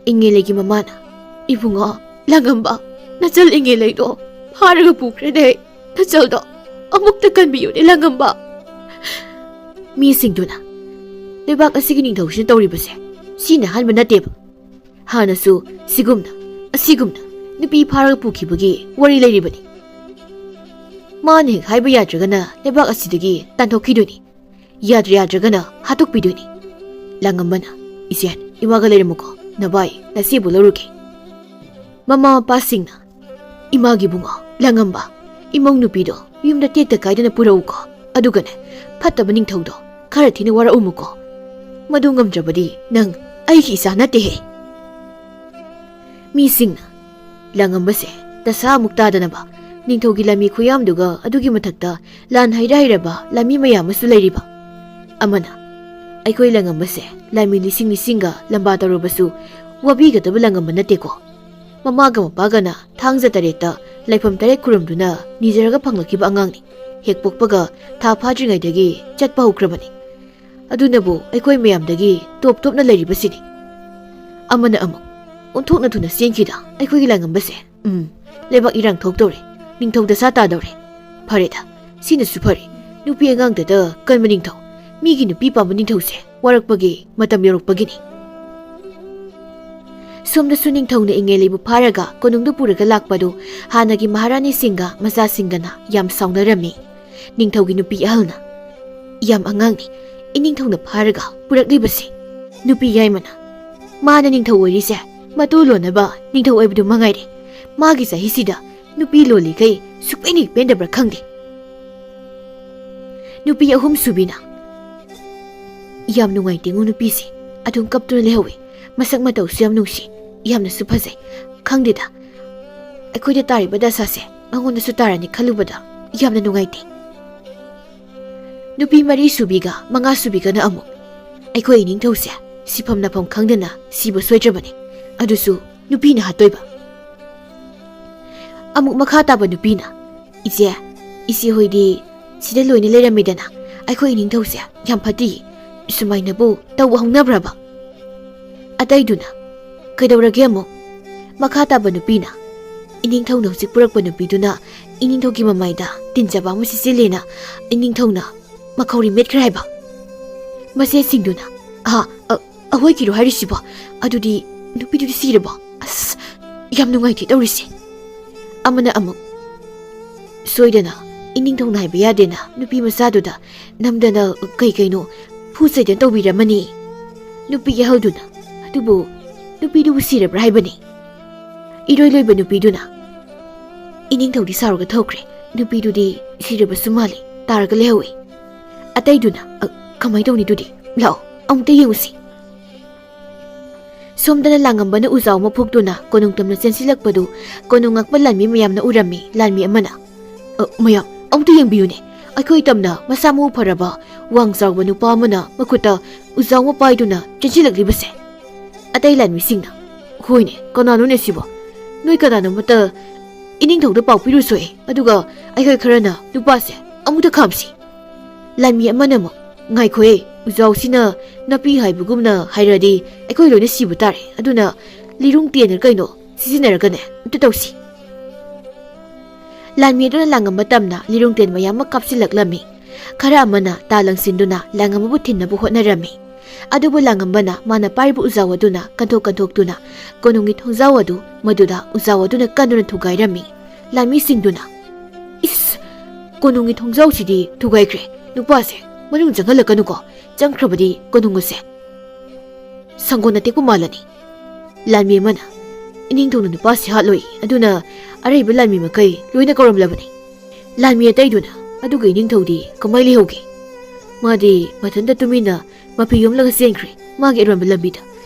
ꯏꯉꯦꯂꯩꯒꯤ ꯃꯃꯥꯅ, "ꯏꯕꯨꯡꯉꯣ, ꯂꯥꯡꯉꯝꯕ, ꯅꯆꯜ ꯏꯉꯦꯂꯩꯗꯣ ꯐꯥꯔꯒ ꯄꯨꯈ꯭ꯔꯦꯅꯦ꯫ ꯅꯆꯜꯗꯣ ꯑꯃꯨꯛꯇ ꯀꯟꯕꯤꯌꯨꯅꯦ, ꯂꯥꯡꯉꯝꯕ꯫" ꯃꯤꯁꯤꯡꯗꯨꯅ, "ꯂꯩꯕꯥꯛ ꯑꯁꯤꯒꯤ ꯅꯤꯡꯊꯧꯁꯤꯅ ꯇꯧꯔꯤꯕꯁꯦ ꯁꯤꯅ ꯑꯍꯥꯟꯕ ꯅꯠꯇꯦꯕ꯫ ꯍꯥꯟꯅꯁꯨ ꯁꯤꯒꯨꯝꯅ, ꯑꯁꯤꯒꯨꯝꯅ ꯅꯨꯄꯤ ꯐꯥꯔꯒ ꯄꯨꯈꯤꯕꯒꯤ ꯋꯥꯔꯤ ꯂꯩꯔꯤꯕꯅꯤ꯫ ꯃꯥꯅ ꯍꯦꯛ ꯍꯥꯏꯕ ꯌꯥꯗ꯭ꯔꯒꯅ ꯂꯩꯕꯥꯛ ꯑꯁꯤꯗꯒꯤ ꯇꯥꯟꯊꯣꯛꯈꯤꯗꯣꯏꯅꯤ, ꯌꯥꯗ꯭ꯔ ꯌꯥꯗ꯭ꯔꯒꯅ ꯍꯥꯠꯇꯣꯛꯄꯤꯗꯣꯏꯅꯤ꯫" ꯂꯥꯡꯉꯝꯕꯅ, "ꯏꯆꯦ, ꯏꯃꯥꯒ ꯂꯩꯔꯝꯃꯨꯀꯣ, ꯅꯚꯥꯏ, ꯅꯆꯦꯕꯨ ꯂꯧꯔꯨꯒꯦ꯫ ꯃꯃꯥ ꯃꯄꯥꯁꯤꯡꯅ, "ꯏꯃꯥꯒꯤ ꯏꯕꯨꯡꯉꯣ, ꯂꯥꯡꯉꯝꯕ, ꯏꯃꯧ ꯅꯨꯄꯤꯗꯣ ꯌꯨꯝꯗ ꯇꯦꯛꯇ ꯀꯥꯏꯗꯅ ꯄꯨꯔꯛꯎꯀꯣ, ꯑꯗꯨꯒꯅꯦ, ꯐꯠꯇꯕ ꯅꯤꯡꯊꯧꯗꯣ ꯈꯔ ꯊꯤꯅ ꯋꯥꯔꯛꯎꯃꯨꯀꯣ꯫ ꯃꯗꯨ ꯉꯝꯗ꯭ꯔꯕꯗꯤ ꯅꯪ ꯑꯩꯒꯤ ꯏꯆꯥ ꯅꯠꯇꯦꯍꯦ"꯫ ꯃꯤꯁꯤꯡꯅ, "ꯂꯥꯡꯉꯝꯕꯁꯦ ꯗꯁꯥ ꯑꯃꯨꯛ ꯇꯥꯗꯅꯕ, ꯅꯤꯡꯊꯧꯒꯤ ꯂꯥꯟꯃꯤ ꯈꯨꯌꯥꯝꯗꯨꯒ ꯑꯗꯨꯒꯤ ꯃꯊꯛꯇ ꯂꯥꯟ ꯍꯩꯔ ꯍꯩꯔꯕ ꯂꯥꯟꯃꯤ ꯃꯌꯥꯝ ꯑꯃꯁꯨ ꯂꯩꯔꯤꯕ"꯫ ꯑꯃꯅ, "ꯑꯩꯈꯣꯏ ꯂꯥꯡꯉꯝꯕꯁꯦ ꯂꯥꯟꯃꯤ ꯂꯤꯁꯤꯡ ꯂꯤꯁꯤꯡꯒ ꯂꯝꯕꯥ ꯇꯧꯔꯕꯁꯨ ꯋꯥꯕꯤꯒꯗꯕ ꯂꯥꯡꯉꯝꯕ ꯅꯠꯇꯦꯀꯣ꯫ ꯃꯃꯥꯒ ꯃꯄꯥꯒꯅ ꯊꯥꯡꯖ ꯇꯔꯦꯠꯇ ꯂꯥꯏꯐꯝ ꯇꯔꯦꯠ ꯈꯨꯔꯨꯝꯗꯨꯅ ꯅꯤꯖꯔꯒ ꯐꯪꯂꯛꯈꯤꯕ ꯑꯉꯥꯡꯅꯤ꯫ ꯍꯦꯛ ꯄꯣꯛꯄꯒ ꯊꯥ ꯐꯥꯗ꯭ꯔꯤꯉꯩꯗꯒꯤ ꯆꯠꯄ ꯍꯧꯈ꯭ꯔꯕꯅꯤ꯫ ꯑꯗꯨꯅꯕꯨ ꯑꯩꯈꯣꯏ ꯃꯌꯥꯝꯗꯒꯤ ꯇꯣꯞ ꯇꯣꯞꯅ ꯂꯩꯔꯤꯕꯁꯤꯅꯤ"꯫ ꯑꯃꯅ ꯑꯃꯨꯛ, "ꯑꯣꯟꯊꯣꯛꯅ ꯊꯨꯅ ꯆꯦꯟꯈꯤꯗ ꯑꯩꯈꯣꯏꯒꯤ ꯂꯥꯡꯉꯝꯕꯁꯦ꯫ ꯎꯝ, ꯂꯩꯕꯥꯛ ꯏꯔꯥꯡ ꯊꯣꯛꯇꯧꯔꯦ, ꯅꯤꯡꯊꯧ ꯗꯁꯥ ꯇꯥꯗꯧꯔꯦ꯫ ꯐꯔꯦꯗ, ꯁꯤꯅꯁꯨ ꯐꯔꯦ, ꯅꯨꯄꯤ ꯑꯉꯥꯡꯗꯇ ꯀꯟꯕ ꯅꯤꯡꯊꯧ, ꯃꯤꯒꯤ ꯅꯨꯄꯤ ꯄꯥꯝꯕ ꯅꯤꯡꯊꯧꯁꯦ ꯋꯥꯔꯛꯄꯒꯤ ꯃꯇꯝ ꯌꯧꯔꯛꯄꯒꯤꯅꯤ"꯫ ꯁꯣꯝꯗꯁꯨ ꯅꯤꯡꯊꯧꯅ ꯏꯉꯦꯂꯩꯕꯨ ꯐꯥꯔꯒ ꯀꯣꯅꯨꯡꯗ ꯄꯨꯔꯒ ꯂꯥꯛꯄꯗꯨ ꯍꯥꯟꯅꯒꯤ ꯃꯍꯥꯔꯥꯅꯤꯁꯤꯡꯒ ꯃꯆꯥꯁꯤꯡꯒꯅ ꯌꯥꯝ ꯁꯥꯎꯅꯔꯝꯃꯤ꯫ ꯅꯤꯡꯊꯧꯒꯤ ꯅꯨꯄꯤ ꯑꯍꯜꯅ, "ꯌꯥꯝ ꯑꯉꯥꯡꯅꯤ ꯏꯅꯤꯡꯊꯧꯅ ꯐꯥꯔꯒ ꯄꯨꯔꯛꯂꯤꯕꯁꯤ"꯫ ꯅꯨꯄꯤ ꯌꯥꯏꯃꯅ, "ꯃꯥꯅ ꯅꯤꯡꯊꯧ ꯑꯣꯏꯔꯤꯁꯦ ꯃꯇꯨ ꯂꯣꯟꯅꯕ ꯅꯤꯡꯊꯧ ꯑꯣꯏꯕꯗꯨ ꯃꯉꯥꯏꯔꯦ꯫ ꯃꯥꯒꯤ ꯆꯍꯤꯁꯤꯗ ꯅꯨꯄꯤ ꯂꯣꯜꯂꯤꯈꯩ ꯁꯨꯛꯄꯦꯟ ꯍꯦꯛ ꯄꯦꯟꯗꯕ꯭ꯔꯥ ꯈꯪꯗꯦ"꯫ ꯅꯨꯄꯤ ꯑꯍꯨꯝ ꯁꯨꯕꯤꯅ, "ꯌꯥꯝ ꯅꯨꯡꯉꯥꯏꯇꯦꯉꯣ ꯅꯨꯄꯤꯁꯦ, ꯑꯗꯨꯝ ꯀꯞꯇꯨꯅ ꯂꯩꯍꯧꯋꯤ꯫ ꯃꯁꯛ ꯃꯇꯧꯁꯨ ꯌꯥꯝ ꯅꯨꯡꯁꯤ, ꯌꯥꯝꯅꯁꯨ ꯐꯖꯩ꯫ ꯈꯪꯗꯦꯗ, ꯑꯩꯈꯣꯏꯗ ꯇꯥꯔꯤꯕ ꯗꯁꯥꯁꯦ ꯃꯉꯣꯟꯗꯁꯨ ꯇꯥꯔꯅꯤ ꯈꯜꯂꯨꯕꯗ ꯌꯥꯝꯅ ꯅꯨꯡꯉꯥꯏꯇꯦ"꯫ ꯅꯨꯄꯤ ꯃꯔꯤ ꯁꯨꯕꯤꯒ ꯃꯉꯥ ꯁꯨꯕꯤꯒꯅ ꯑꯃꯨꯛ, "ꯑꯩꯈꯣꯏ ꯏꯅꯤꯡꯊꯧꯁꯦ ꯁꯤꯐꯝ ꯅꯥꯐꯝ ꯈꯪꯗꯅ ꯁꯤꯕ ꯁꯣꯏꯗ꯭ꯔꯕꯅꯤ, ꯑꯗꯨꯁꯨ ꯅꯨꯄꯤꯅ ꯍꯥꯠꯇꯣꯏꯕ"꯫ ꯑꯃꯨꯛ ꯃꯈꯥ ꯇꯥꯕ ꯅꯨꯄꯤꯅ, "ꯏꯆꯦ, ꯏꯆꯦ ꯍꯣꯏꯗꯤ ꯁꯤꯗ ꯂꯣꯏꯅ ꯂꯩꯔꯝꯃꯤꯗꯅ, ꯑꯩꯈꯣꯏ ꯏꯅꯤꯡꯊꯧꯁꯦ ꯌꯥꯝ ꯐꯠꯇꯤ, ꯁꯨꯃꯥꯏꯅꯕꯨ ꯇꯧꯕ ꯍꯧꯅꯕ꯭ꯔꯕ?" ꯑꯇꯩꯗꯨꯅ, "ꯀꯩꯗꯧꯔꯒꯦ ꯑꯃꯨꯛ?" ꯃꯈꯥ ꯇꯥꯕ ꯅꯨꯄꯤꯅ, "ꯏꯅꯤꯡꯊꯧꯅ ꯍꯧꯖꯤꯛ ꯄꯨꯔꯛꯄ ꯅꯨꯄꯤꯗꯨꯅ ꯏꯅꯤꯡꯊꯧꯒꯤ ꯃꯃꯥꯏꯗ ꯇꯤꯟꯖꯕ ꯑꯃ ꯁꯤꯠꯆꯤꯜꯂꯦꯅ ꯏꯅꯤꯡꯊꯧꯅ ꯃꯈꯧꯔꯤ ꯃꯦꯠꯈ꯭ꯔꯦ ꯍꯥꯏꯕ"꯫ ꯃꯆꯦꯁꯤꯡꯗꯨꯅ, "ꯑꯍꯥ, ꯑ, ꯑꯍꯣꯏꯒꯤꯔꯣ ꯍꯥꯏꯔꯤꯁꯤꯕꯣ? ꯑꯗꯨꯗꯤ ꯅꯨꯄꯤꯗꯨꯗꯤ ꯁꯤꯔꯕꯣ? ꯑꯁ, ꯌꯥꯝ ꯅꯨꯡꯉꯥꯏꯇꯦ ꯇꯧꯔꯤꯁꯦ"꯫ ꯑꯃꯅ ꯑꯃꯨꯛ, "ꯁꯣꯏꯗꯅ ꯏꯅꯤꯡꯊꯧꯅ ꯍꯥꯏꯕ ꯌꯥꯗꯦꯅ ꯅꯨꯄꯤ ꯃꯆꯥꯗꯨꯗ ꯅꯝꯗꯅ ꯀꯩ ꯀꯩꯅꯣ ꯐꯨ ꯆꯩꯗꯅ ꯇꯧꯕꯤꯔꯝꯃꯅꯤ"꯫ ꯅꯨꯄꯤ ꯑꯍꯜꯗꯨꯅ, ꯑꯗꯨꯕꯨ ꯅꯨꯄꯤꯗꯨꯕꯨ ꯁꯤꯔꯕ꯭ꯔꯥ ꯍꯥꯏꯕꯅꯤ꯫ ꯏꯔꯣꯏ ꯂꯣꯏꯕ ꯅꯨꯄꯤꯗꯨꯅ, "ꯏꯅꯤꯡꯊꯧꯗꯤ ꯁꯥꯎꯔꯒ ꯊꯣꯛꯈ꯭ꯔꯦ꯫ ꯅꯨꯄꯤꯗꯨꯗꯤ ꯁꯤꯔꯕꯁꯨ ꯃꯥꯜꯂꯤ, ꯇꯥꯔꯒ ꯂꯩꯍꯧꯏ꯫ ꯑꯇꯩꯗꯨꯅ, ꯑ, ꯀꯃꯥꯏ ꯇꯧꯅꯤ ꯑꯗꯨꯗꯤ? ꯂꯥꯛꯑꯣ, ꯑꯃꯨꯛꯇ ꯌꯦꯡꯉꯨꯁꯤ꯫" ꯁꯣꯝꯗꯅ ꯂꯥꯡꯉꯝꯕꯅ ꯎꯖꯥꯎ ꯑꯃ ꯐꯨꯛꯇꯨꯅ ꯀꯣꯅꯨꯡ ꯇꯝꯅ ꯆꯦꯟꯁꯤꯜꯂꯛꯄꯗꯨ ꯀꯣꯅꯨꯡ ꯉꯛꯄ ꯂꯥꯟꯃꯤ ꯃꯌꯥꯝꯅ ꯎꯔꯝꯃꯤ꯫ ꯂꯥꯟꯃꯤ ꯑꯃꯅ, "ꯑ, ꯃꯌꯥꯝ, ꯑꯃꯨꯛꯇ ꯌꯦꯡꯕꯤꯌꯨꯅꯦ, ꯑꯩꯈꯣꯏ ꯇꯝꯅ ꯃꯁꯥ ꯃꯎ ꯐꯔꯕ ꯋꯥꯡ ꯆꯥꯎꯕ ꯅꯨꯄꯥ ꯑꯃꯅ ꯃꯈꯨꯠꯇ ꯎꯖꯥꯎ ꯑꯃ ꯄꯥꯏꯗꯨꯅ ꯆꯦꯟꯁꯤꯜꯂꯛꯂꯤꯕꯁꯦ꯫" ꯑꯇꯩ ꯂꯥꯟꯃꯤꯁꯤꯡꯅ, "ꯍꯣꯏꯅꯦ, ꯀꯅꯥꯅꯣꯅꯦ ꯁꯤꯕꯣ? ꯅꯣꯏ ꯀꯅꯥꯅꯣꯃꯠꯇ ꯏꯅꯤꯡꯊꯧꯗ ꯄꯥꯎ ꯄꯤꯔꯨꯁꯣꯏ, ꯑꯗꯨꯒ ꯑꯩꯈꯣꯏ ꯈꯔꯅ ꯅꯨꯄꯥꯁꯦ ꯑꯃꯨꯛꯇ ꯈꯥꯝꯁꯤ꯫" ꯂꯥꯟꯃꯤ ꯑꯃꯅ ꯑꯃꯨꯛ, "ꯉꯥꯏꯈꯣꯍꯦ, ꯎꯖꯥꯎꯁꯤꯅ ꯅꯥꯄꯤ ꯍꯥꯏꯕꯒꯨꯝꯅ ꯍꯥꯏꯔꯗꯤ ꯑꯩꯈꯣꯏ ꯂꯣꯏꯅ ꯁꯤꯕ ꯇꯥꯔꯦ꯫ ꯑꯗꯨꯅ ꯂꯤꯔꯨꯡ ꯇꯦꯟꯅ ꯀꯩꯅꯣ ꯁꯤꯖꯤꯟꯅꯔꯒꯅꯦ ꯑꯝꯇ ꯇꯧꯁꯤ꯫" ꯂꯥꯟꯃꯤ ꯑꯗꯨꯅ ꯂꯥꯡꯉꯝꯕ ꯇꯝꯅ ꯂꯤꯔꯨꯡ ꯇꯦꯟ ꯃꯌꯥꯝ ꯑꯃ ꯀꯥꯞꯁꯤꯜꯂꯛꯂꯝꯃꯤ꯫ ꯈꯔ ꯑꯃꯅ ꯇꯥ ꯂꯪꯁꯤꯟꯗꯨꯅ ꯂꯥꯡꯉꯝꯕꯕꯨ ꯊꯤꯟꯅꯕ ꯍꯣꯠꯅꯔꯝꯃꯤ꯫ ꯑꯗꯨꯕꯨ ꯂꯥꯡꯉꯝꯕꯅ ꯃꯥꯅ ꯄꯥꯏꯔꯤꯕ ꯎꯖꯥꯎ ꯑꯗꯨꯅ ꯀꯟꯊꯣꯛ ꯀꯟꯊꯣꯛꯇꯨꯅ ꯀꯣꯅꯨꯡꯒꯤ ꯊꯣꯡꯖꯥꯎ ꯑꯗꯨ ꯃꯗꯨꯗ ꯎꯖꯥꯎ ꯑꯗꯨꯅ ꯀꯟꯗꯨꯅ ꯊꯨꯒꯥꯏꯔꯝꯃꯤ꯫ ꯂꯥꯟꯃꯤꯁꯤꯡꯗꯨꯅ, "ꯏꯁ! ꯀꯣꯅꯨꯡꯒꯤ ꯊꯣꯡꯖꯥꯎꯁꯤꯗꯤ ꯊꯨꯒꯥꯏꯈ꯭ꯔꯦ꯫ ꯅꯨꯄꯥꯁꯦ ꯃꯅꯨꯡ ꯆꯪꯍꯜꯂꯛꯀꯅꯨꯀꯣ꯫ ꯆꯪꯈ꯭ꯔꯕꯗꯤ ꯀꯣꯅꯨꯡ ꯑꯁꯦ ꯁꯪꯒꯣꯜ ꯑꯇꯦꯛꯄ ꯃꯥꯜꯂꯅꯤ꯫" ꯂꯥꯟꯃꯤ ꯑꯃꯅ, "ꯏꯅꯤꯡꯊꯧꯅ ꯅꯨꯄꯥꯁꯤ ꯍꯥꯠꯂꯣꯏ, ꯑꯗꯨꯅ ꯑꯔꯩꯕ ꯂꯥꯟꯃꯤ ꯃꯈꯩ ꯂꯣꯏꯅ ꯀꯧꯔꯝꯂꯕꯅꯤ꯫" ꯂꯥꯟꯃꯤ ꯑꯇꯩꯗꯨꯅ, "ꯑꯗꯨꯒ ꯏꯅꯤꯡꯊꯧꯗꯤ ꯀꯃꯥꯏ ꯂꯩꯍꯧꯒꯦ?" "ꯃꯥꯗꯤ ꯃꯊꯟꯇ ꯇꯨꯃꯤꯟꯅ ꯃꯐꯤ ꯌꯣꯝꯂꯒ ꯆꯦꯟꯈ꯭ꯔꯦ ꯃꯥꯒꯤ ꯑꯔꯣꯟꯕ ꯂꯝꯕꯤꯗ꯫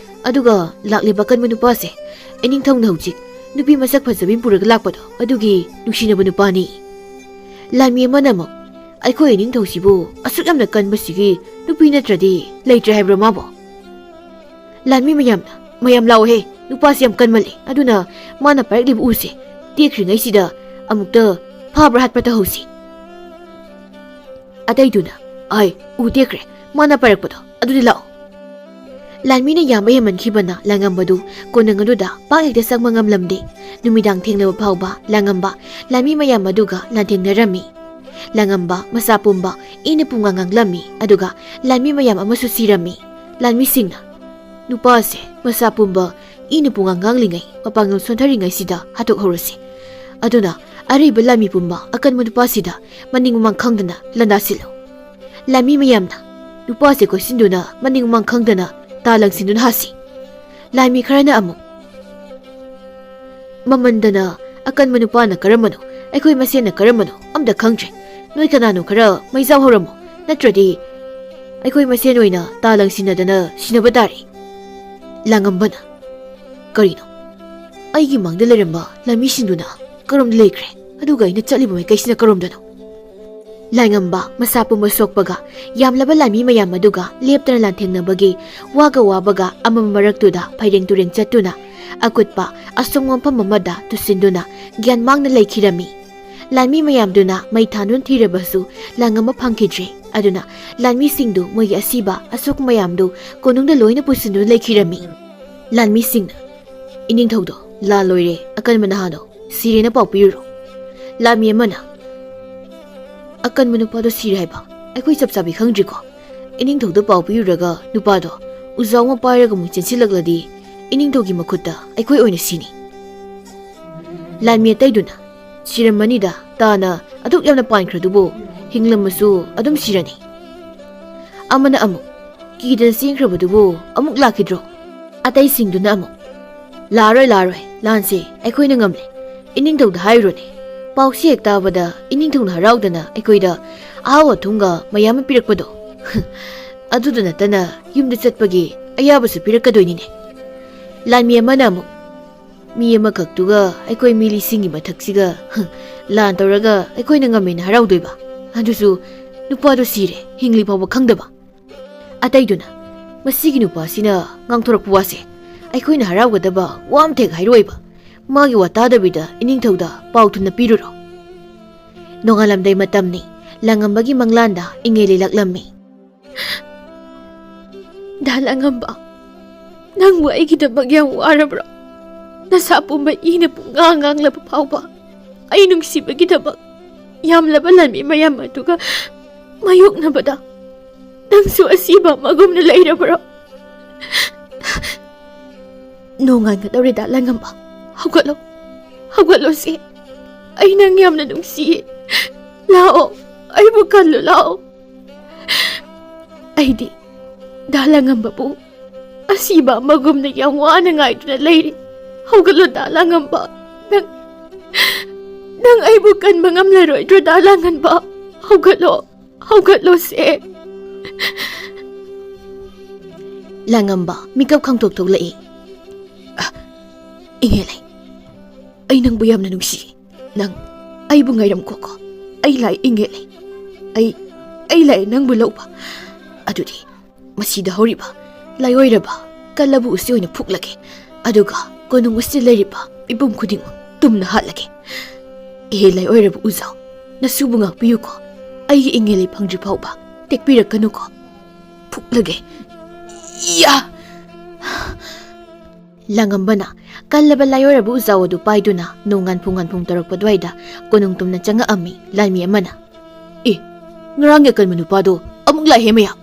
ꯑꯗꯨꯒ ꯂꯥꯛꯂꯤꯕ ꯑꯀꯟꯕ ꯅꯨꯄꯥꯁꯦ ꯏꯅꯤꯡꯊꯧꯅ ꯍꯧꯖꯤꯛ ꯅꯨꯄꯤ ꯃꯁꯛ ꯐꯖꯕꯤ ꯄꯨꯔꯒ ꯂꯥꯛꯄꯗꯣ, ꯑꯗꯨꯒꯤ ꯅꯨꯡꯁꯤꯅꯕ ꯅꯨꯄꯥꯅꯤ꯫" ꯂꯥꯟꯃꯤ ꯑꯃꯅ ꯑꯃꯨꯛ, "ꯑꯩꯈꯣꯏ ꯏꯅꯤꯡꯊꯧꯁꯤꯕꯨ ꯑꯁꯨꯛ ꯌꯥꯝꯅ ꯀꯟꯕꯁꯤꯒꯤ ꯅꯨꯄꯤ ꯅꯠꯇ꯭ꯔꯗꯤ ꯂꯩꯇ꯭ꯔꯦ ꯍꯥꯏꯕ꯭ꯔꯥ ꯃꯥꯕꯣ?" ꯂꯥꯟꯃꯤ ꯃꯌꯥꯝꯅ, "ꯃꯌꯥꯝ ꯂꯥꯛꯑꯣꯍꯦ, ꯅꯨꯄꯥꯁꯤ ꯌꯥꯝ ꯀꯟꯃꯜꯂꯦ, ꯑꯗꯨꯅ ꯃꯥꯅ ꯄꯥꯏꯔꯛꯂꯤꯕ ꯎꯁꯦ ꯇꯦꯛꯈ꯭ꯔꯤꯉꯩꯁꯤꯗ ꯑꯃꯨꯛꯇ ꯐꯥꯕ꯭ꯔꯥ ꯍꯥꯠꯄ꯭ꯔꯥ ꯇꯧꯍꯧꯁꯤ꯫" ꯑꯇꯩꯗꯨꯅ, "ꯑꯥꯏ, ꯎ ꯇꯦꯛꯈ꯭ꯔꯦ, ꯃꯥꯅ ꯄꯥꯏꯔꯛꯄꯗꯣ, ꯑꯗꯨꯗꯤ ꯂꯥꯛꯑꯣ꯫" ꯂꯥꯟꯃꯤꯅ ꯌꯥꯝꯕ ꯍꯦꯟꯃꯟꯈꯤꯕꯅ ꯂꯥꯡꯉꯝꯕꯗꯨ ꯀꯣꯅꯨꯡ ꯑꯗꯨꯗ ꯄꯥꯛ ꯍꯦꯛꯇ ꯆꯪꯕ ꯉꯝꯂꯝꯗꯦ꯫ ꯅꯨꯃꯤꯗꯥꯡ ꯊꯦꯡꯂꯕ ꯐꯥꯎꯕ ꯂꯥꯡꯉꯝꯕ ꯂꯥꯟꯃꯤ ꯃꯌꯥꯝ ꯑꯗꯨꯒ ꯂꯥꯟꯊꯦꯡꯅꯔꯝꯃꯤ꯫ ꯂꯥꯡꯉꯝꯕ ꯃꯁꯥ ꯄꯨꯝꯕ ꯏꯅ ꯄꯨꯡꯉꯥꯡ ꯉꯥꯡꯂꯝꯃꯤ, ꯑꯗꯨꯒ ꯂꯥꯟꯃꯤ ꯃꯌꯥꯝ ꯑꯃꯁꯨ ꯁꯤꯔꯝꯃꯤ꯫ ꯂꯥꯟꯃꯤꯁꯤꯡꯅ, "ꯅꯨꯄꯥ ꯑꯁꯦ ꯃꯁꯥ ꯄꯨꯝꯕ ꯏꯅ ꯄꯨꯡꯉꯥꯡ ꯉꯥꯡꯂꯤꯉꯩ ꯃꯄꯥꯡꯒꯜ ꯁꯣꯟꯊꯔꯤꯉꯩꯁꯤꯗ ꯍꯥꯠꯇꯣꯛꯍꯧꯔꯁꯤ꯫ ꯑꯗꯨꯅ ꯑꯔꯩꯕ ꯂꯥꯟꯃꯤ ꯄꯨꯝꯕ ꯑꯀꯟꯕ ꯅꯨꯄꯥꯁꯤꯗ ꯃꯅꯤꯡ ꯃꯃꯥꯡ ꯈꯪꯗꯅ ꯂꯥꯟꯗꯥꯁꯤꯜꯂꯨ꯫" ꯂꯥꯟꯃꯤ ꯃꯌꯥꯝꯅ ꯅꯨꯄꯥꯁꯦ ꯀꯣꯏꯁꯤꯟꯗꯨꯅ ꯃꯅꯤꯡ ꯃꯃꯥꯡ ꯈꯪꯗꯅ ꯇꯥ ꯂꯪꯁꯤꯟꯗꯨꯅ ꯍꯥꯠꯁꯤ꯫ ꯂꯥꯟꯃꯤ ꯈꯔꯅ ꯑꯃꯨꯛ, "ꯃꯃꯟꯗꯅ ꯑꯀꯟꯕ ꯅꯨꯄꯥꯅ ꯀꯔꯝꯕꯅꯣ, ꯑꯩꯈꯣꯏ ꯃꯁꯦꯟꯅ ꯀꯔꯝꯕꯅꯣ ꯑꯝꯇ ꯈꯪꯗ꯭ꯔꯦ꯫ ꯅꯣꯏ ꯀꯅꯥꯅꯣ ꯈꯔ ꯃꯩꯖꯥꯎ ꯍꯧꯔꯝꯃꯣ, ꯅꯠꯇ꯭ꯔꯗꯤ ꯑꯩꯈꯣꯏ ꯃꯁꯦꯟ ꯑꯣꯏꯅ ꯇꯥ ꯂꯪꯁꯤꯟꯅꯗꯅ ꯁꯤꯟꯅꯕ ꯇꯥꯔꯦ꯫" ꯂꯥꯡꯉꯝꯕꯅ, "ꯀꯔꯤꯅꯣ? ꯑꯩꯒꯤ ꯃꯥꯡꯗ ꯂꯩꯔꯝꯕ ꯂꯥꯟꯃꯤꯁꯤꯡꯗꯨꯅ ꯀꯔꯣꯝꯗ ꯂꯩꯈ꯭ꯔꯦ? ꯑꯗꯨꯒ ꯑꯩꯅ ꯆꯠꯂꯤꯕ ꯃꯥꯏꯀꯩꯁꯤꯅ ꯀꯔꯣꯝꯗꯅꯣ?" ꯂꯥꯏꯉꯝꯕ ꯃꯁꯥ ꯄꯨꯝꯕ ꯁꯣꯛꯄꯒ ꯌꯥꯝꯂꯕ ꯂꯥꯟꯃꯤ ꯃꯌꯥꯝ ꯑꯗꯨꯒ ꯂꯦꯞꯇꯅ ꯂꯥꯟꯊꯦꯡꯅꯕꯒꯤ ꯋꯥꯒ ꯋꯥꯕꯒ ꯑꯃꯝꯕ ꯃꯔꯛꯇꯨꯗ ꯐꯩꯔꯦꯡ ꯇꯨꯔꯦꯡ ꯆꯠꯇꯨꯅ ꯑꯀꯨꯠꯄ ꯑꯁꯣꯡꯕ ꯃꯐꯝ ꯑꯃꯗ ꯇꯨꯁꯤꯟꯗꯨꯅ ꯒ꯭ꯌꯥꯟ ꯃꯥꯡꯅ ꯂꯩꯈꯤꯔꯝꯃꯤ꯫ ꯂꯥꯟꯃꯤ ꯃꯌꯥꯝꯗꯨꯅ ꯃꯩ ꯊꯥꯟꯗꯨꯅ ꯊꯤꯔꯕꯁꯨ ꯂꯥꯡꯉꯝꯕ ꯐꯪꯈꯤꯗ꯭ꯔꯦ꯫ ꯑꯗꯨꯅ ꯂꯥꯟꯃꯤꯁꯤꯡꯗꯨ ꯃꯣꯏꯒꯤ ꯑꯁꯤꯕ ꯑꯁꯣꯛꯄ ꯃꯌꯥꯝꯗꯨ ꯀꯣꯅꯨꯡꯗ ꯂꯣꯏꯅ ꯄꯨꯁꯤꯟꯗꯨꯅ ꯂꯩꯈꯤꯔꯝꯃꯤ꯫ ꯂꯥꯟꯃꯤꯁꯤꯡꯅ, "ꯏꯅꯤꯡꯊꯧꯗꯣ ꯂꯥꯟ ꯂꯣꯏꯔꯦ, ꯑꯀꯟꯕ ꯅꯍꯥꯗꯣ ꯁꯤꯔꯦꯅ ꯄꯥꯎ ꯄꯤꯔꯨꯔꯣ꯫" ꯂꯥꯟꯃꯤ ꯑꯃꯅ, "ꯑꯀꯟꯕ ꯅꯨꯄꯥꯗꯣ ꯁꯤꯔꯦ ꯍꯥꯏꯕ? ꯑꯩꯈꯣꯏ ꯆꯞ ꯆꯥꯕꯤ ꯈꯪꯗ꯭ꯔꯤꯀꯣ꯫ ꯏꯅꯤꯡꯊꯧꯗ ꯄꯥꯎ ꯄꯤꯔꯨꯔꯒ ꯅꯨꯄꯥꯗꯣ ꯎꯖꯥꯎ ꯑꯃ ꯄꯥꯏꯔꯒ ꯑꯃꯨꯛ ꯆꯦꯟꯁꯤꯜꯂꯛꯂꯗꯤ ꯏꯅꯤꯡꯊꯧꯒꯤ ꯃꯈꯨꯠꯇ ꯑꯩꯈꯣꯏ ꯑꯣꯏꯅ ꯁꯤꯅꯤ꯫" ꯂꯥꯟꯃꯤ ꯑꯇꯩꯗꯨꯅ, "ꯁꯤꯔꯝꯃꯅꯤꯗ, ꯇꯥꯅ ꯑꯗꯨꯛ ꯌꯥꯝꯅ ꯄꯥꯟꯈ꯭ꯔꯗꯨꯕꯨ ꯍꯤꯡꯂꯝꯃꯁꯨ ꯑꯗꯨꯝ ꯁꯤꯔꯅꯤ꯫" ꯑꯃꯅ ꯑꯃꯨꯛ, "ꯀꯤꯗꯅ ꯆꯦꯟꯈ꯭ꯔꯕꯗꯨꯕꯨ ꯑꯃꯨꯛ ꯂꯥꯛꯈꯤꯗ꯭ꯔꯣ?" ꯑꯇꯩꯁꯤꯡꯗꯨꯅ ꯑꯃꯨꯛ, "ꯂꯥꯛꯑꯔꯣꯏ, ꯂꯥꯛꯑꯔꯣꯏ, ꯂꯥꯟꯁꯦ ꯑꯩꯈꯣꯏꯅ ꯉꯝꯂꯦ꯫ ꯏꯅꯤꯡꯊꯧꯗ ꯍꯥꯏꯔꯨꯔꯣꯅꯦ꯫ ꯄꯥꯎꯁꯤ ꯍꯦꯛ ꯇꯥꯕꯗ ꯏꯅꯤꯡꯊꯧꯅ ꯍꯔꯥꯎꯗꯅ ꯑꯩꯈꯣꯏꯗ ꯑꯍꯥꯎ ꯑꯊꯨꯝꯒ ꯃꯌꯥꯝ ꯑꯃ ꯄꯤꯔꯛꯄꯗꯣ꯫ ꯑꯗꯨꯗ ꯅꯠꯇꯅ ꯌꯨꯝꯗ ꯆꯠꯄꯒꯤ ꯑꯌꯥꯕꯁꯨ ꯄꯤꯔꯛꯀꯗꯣꯏꯅꯤꯅꯦ꯫" ꯂꯥꯟꯃꯤ ꯑꯃꯅ ꯑꯃꯨꯛ, "ꯃꯤ ꯑꯃꯈꯛꯇꯨꯒ ꯑꯩꯈꯣꯏ ꯃꯤ ꯂꯤꯁꯤꯡꯒꯤ ꯃꯊꯛꯁꯤꯒ ꯂꯥꯟ ꯇꯧꯔꯒ ꯑꯩꯈꯣꯏꯅ ꯉꯝꯃꯦꯅ ꯍꯔꯥꯎꯗꯣꯏꯕ? ꯑꯗꯨꯁꯨ ꯅꯨꯄꯥꯗꯣ ꯁꯤꯔꯦ, ꯍꯤꯡꯂꯤ ꯐꯥꯎꯕ ꯈꯪꯗꯕ꯫" ꯑꯇꯩꯗꯨꯅ, "ꯃꯁꯤꯒꯤ ꯅꯨꯄꯥꯁꯤꯅ ꯉꯥꯡꯊꯣꯔꯛꯄ ꯋꯥꯁꯦ ꯑꯩꯈꯣꯏꯅ ꯍꯔꯥꯎꯒꯗꯕ ꯋꯥ ꯑꯃꯇ ꯍꯦꯛ ꯍꯥꯏꯔꯣꯏꯕ꯫ ꯃꯥꯒꯤ ꯋꯥ ꯇꯥꯗꯕꯤꯗ ꯏꯅꯤꯡꯊꯧꯗ ꯄꯥꯎ ꯊꯨꯅ ꯄꯤꯔꯨꯔꯣ꯫" ꯅꯣꯡꯉꯥꯜꯂꯝꯗꯥꯏ ꯃꯇꯝꯅꯤ꯫ ꯂꯥꯡꯉꯝꯕꯒꯤ ꯃꯪꯂꯥꯟꯗ ꯏꯉꯩ ꯂꯩꯂꯛꯂꯝꯃꯤ꯫ "ꯗꯥ ꯂꯥꯡꯉꯝꯕ, ꯅꯪꯕꯨ ꯑꯩꯒꯤꯗꯃꯛ ꯌꯥꯝ ꯋꯥꯔꯕ꯭ꯔꯣ? ꯅꯁꯥ ꯄꯨꯝꯕ ꯏꯅ ꯄꯨꯡꯉꯥꯡ ꯉꯥꯡꯂꯕ ꯐꯥꯎꯕ ꯑꯩ ꯅꯨꯡꯁꯤꯕꯒꯤꯗꯃꯛ ꯌꯥꯝꯂꯕ ꯂꯥꯟꯃꯤ ꯃꯌꯥꯝ ꯑꯗꯨꯒ ꯃꯥꯌꯣꯛꯅꯕꯗ ꯅꯪꯁꯨ ꯑꯁꯤꯕ ꯑꯃꯒꯨꯝꯅ ꯂꯩꯔꯕ꯭ꯔꯣ? ꯅꯣꯡꯉꯥꯟꯒꯗꯧꯔꯦꯗ ꯂꯥꯡꯉꯝꯕ꯫ ꯍꯧꯒꯠꯂꯣ, ꯍꯧꯒꯠꯂꯣꯁꯦ꯫ ꯑꯩ ꯅꯪ ꯌꯥꯝꯅ ꯅꯨꯡꯁꯤꯌꯦ꯫ ꯂꯥꯛꯑꯣ, ꯑꯩꯕꯨ ꯀꯜꯂꯨ ꯂꯥꯛꯑꯣ꯫ ꯑꯩꯗꯤ ꯗꯥ ꯂꯥꯡꯉꯝꯕꯕꯨ ꯑꯁꯤꯕ ꯑꯃꯒꯨꯝꯅ ꯌꯥꯝ ꯋꯥꯅ ꯉꯥꯏꯗꯨꯅ ꯂꯩꯔꯤ꯫ ꯍꯧꯒꯠꯂꯣ ꯗꯥ ꯂꯥꯡꯉꯝꯕ꯫ ꯅꯪ, ꯅꯪ ꯑꯩꯕꯨ ꯀꯟꯕ ꯉꯝꯂꯔꯣꯏꯗ꯭ꯔꯣ ꯗꯥ ꯂꯥꯡꯉꯝꯕ? ꯍꯧꯒꯠꯂꯣ, ꯍꯧꯒꯠꯂꯣꯁꯦ꯫ ꯂꯥꯡꯉꯝꯕ ꯃꯤꯀꯞ ꯈꯪꯊꯣꯛ ꯊꯣꯛꯂꯛꯏ꯫ "ꯑ, ꯏꯉꯦꯂꯩ, ꯑꯩ ꯅꯪꯕꯨ ꯌꯥꯝꯅ ꯅꯨꯡꯁꯤ꯫ ꯅꯪ ꯑꯩꯕꯨ ꯉꯥꯏꯔꯝꯈꯣꯀꯣ꯫ ꯑꯩ ꯂꯥꯛꯑꯦ ꯏꯉꯦꯂꯩ꯫ ꯑꯩ, ꯑꯩ ꯂꯥꯛꯑꯦ ꯅꯪꯕꯨ ꯂꯧꯕ꯫ ꯑꯗꯨꯗꯤ ꯃꯁꯤꯗ ꯍꯧꯔꯤꯕ ꯂꯥꯏꯑꯣꯏꯔꯕ ꯀꯜꯂꯕ ꯎꯁꯤ ꯑꯣꯏꯅ ꯐꯨꯛꯂꯒꯦ꯫ ꯑꯗꯨꯒ ꯀꯣꯅꯨꯡ ꯑꯁꯤꯗ ꯂꯩꯔꯤꯕ ꯃꯤꯄꯨꯝ ꯈꯨꯗꯤꯡꯃꯛ ꯇꯨꯝꯅ ꯍꯥꯠꯂꯒꯦ꯫ ꯑꯦꯍꯦ ꯂꯥꯏꯑꯣꯏꯔꯕ ꯎꯖꯥꯎ, ꯅꯁꯨꯕꯨ ꯉꯥꯛꯄꯤꯌꯨꯀꯣ꯫ ꯑꯩꯒꯤ ꯏꯉꯦꯂꯩ ꯐꯪꯗ꯭ꯔꯤ ꯐꯥꯎꯕ ꯇꯦꯛꯄꯤꯔꯛꯀꯅꯨꯀꯣ꯫ ꯐꯨꯛꯂꯒꯦ꯫ ꯏꯌꯥ!" ꯂꯥꯡꯉꯝꯕꯅ ꯀꯜꯂꯕ ꯂꯥꯏꯑꯣꯏꯔꯕ ꯎꯖꯥꯎ ꯑꯗꯨ ꯄꯥꯏꯗꯨꯅ ꯅꯣꯡ ꯉꯥꯟꯐꯨꯡ ꯉꯥꯟꯐꯨꯡ ꯇꯧꯔꯛꯄ ꯑꯗꯨꯋꯥꯏꯗ ꯀꯣꯅꯨꯡ ꯇꯨꯝꯅ ꯆꯪꯉꯛꯑꯝꯃꯤ ꯂꯥꯟꯃꯤ ꯑꯃꯅ꯫ "ꯑꯦ, ꯉꯔꯥꯡꯒꯤ ꯑꯀꯟꯕ ꯅꯨꯄꯥꯗꯣ ꯑꯃꯨꯛ ꯂꯥꯛꯑꯦ ꯃꯌꯥꯝ!"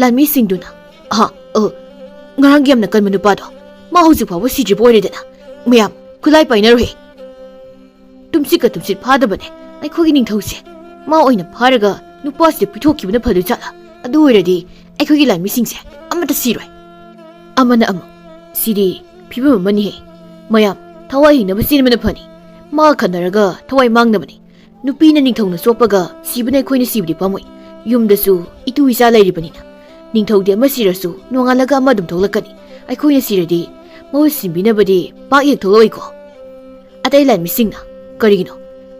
ꯂꯥꯟꯃꯤꯁꯤꯡꯗꯨꯅ, "ꯑꯍꯥ, ꯑ, ꯉꯔꯥꯡꯒꯤ ꯌꯥꯝꯅ ꯀꯟꯕ ꯅꯨꯄꯥꯗꯣ, ꯃꯥ ꯍꯧꯖꯤꯛ ꯐꯥꯎꯕ ꯁꯤꯗ꯭ꯔꯤꯕ ꯑꯣꯏꯔꯦꯗꯅ꯫ ꯃꯌꯥꯝ, ꯈꯨꯠꯂꯥꯏ ꯄꯥꯏꯅꯔꯣꯍꯦ꯫ ꯇꯨꯝꯁꯤꯠꯀ ꯇꯨꯝꯁꯤꯠ ꯐꯥꯗꯕꯅꯦ ꯑꯩꯈꯣꯏꯒꯤ ꯅꯤꯡꯊꯧꯁꯦ꯫ ꯃꯥ ꯑꯣꯏꯅ ꯐꯥꯔꯒ ꯅꯨꯄꯥꯁꯤꯗ ꯄꯤꯊꯣꯛꯈꯤꯕꯅ ꯐꯗꯣꯏ ꯖꯥꯠꯂꯥ? ꯑꯗꯨ ꯑꯣꯏꯔꯗꯤ ꯑꯩꯈꯣꯏꯒꯤ ꯂꯥꯟꯃꯤꯁꯤꯡꯁꯦ ꯑꯃꯠꯇ ꯁꯤꯔꯣꯏ꯫" ꯑꯃꯅ ꯑꯃꯨꯛ, "ꯁꯤꯗꯤ ꯐꯤꯕꯝ ꯑꯃꯅꯤꯍꯦ꯫ ꯃꯌꯥꯝ, ꯊꯋꯥꯏ ꯍꯤꯡꯅꯕ ꯆꯦꯟꯕꯅ ꯐꯅꯤ꯫ ꯃꯥ ꯈꯠꯅꯔꯒ ꯊꯋꯥꯏ ꯃꯥꯡꯅꯕꯅꯤ꯫ ꯅꯨꯄꯤꯅ ꯅꯤꯡꯊꯧꯅ ꯆꯣꯞꯄꯒ ꯁꯤꯕꯅ ꯑꯩꯈꯣꯏꯅ ꯁꯤꯕꯗꯤ ꯄꯥꯝꯃꯨꯏ꯫ ꯌꯨꯝꯗꯁꯨ ꯏꯇꯨ ꯏꯆꯥ ꯂꯩꯔꯤꯕꯅꯤꯅ꯫ ꯅꯤꯡꯊꯧꯗꯤ ꯑꯃ ꯁꯤꯔꯁꯨ ꯅꯣꯡꯉꯥꯜꯂꯒ ꯑꯃ ꯑꯗꯨꯝ ꯊꯣꯛꯂꯛꯀꯅꯤ꯫ ꯑꯩꯈꯣꯏꯅ ꯁꯤꯔꯗꯤ ꯃꯍꯨꯠ ꯁꯤꯟꯕꯤꯅꯕꯗꯤ ꯄꯥꯛ ꯍꯦꯛ ꯊꯣꯛꯂꯛꯑꯣꯏꯀꯣ꯫" ꯑꯇꯩ ꯂꯥꯟꯃꯤꯁꯤꯡꯅ, "ꯀꯔꯤꯒꯤꯅꯣ?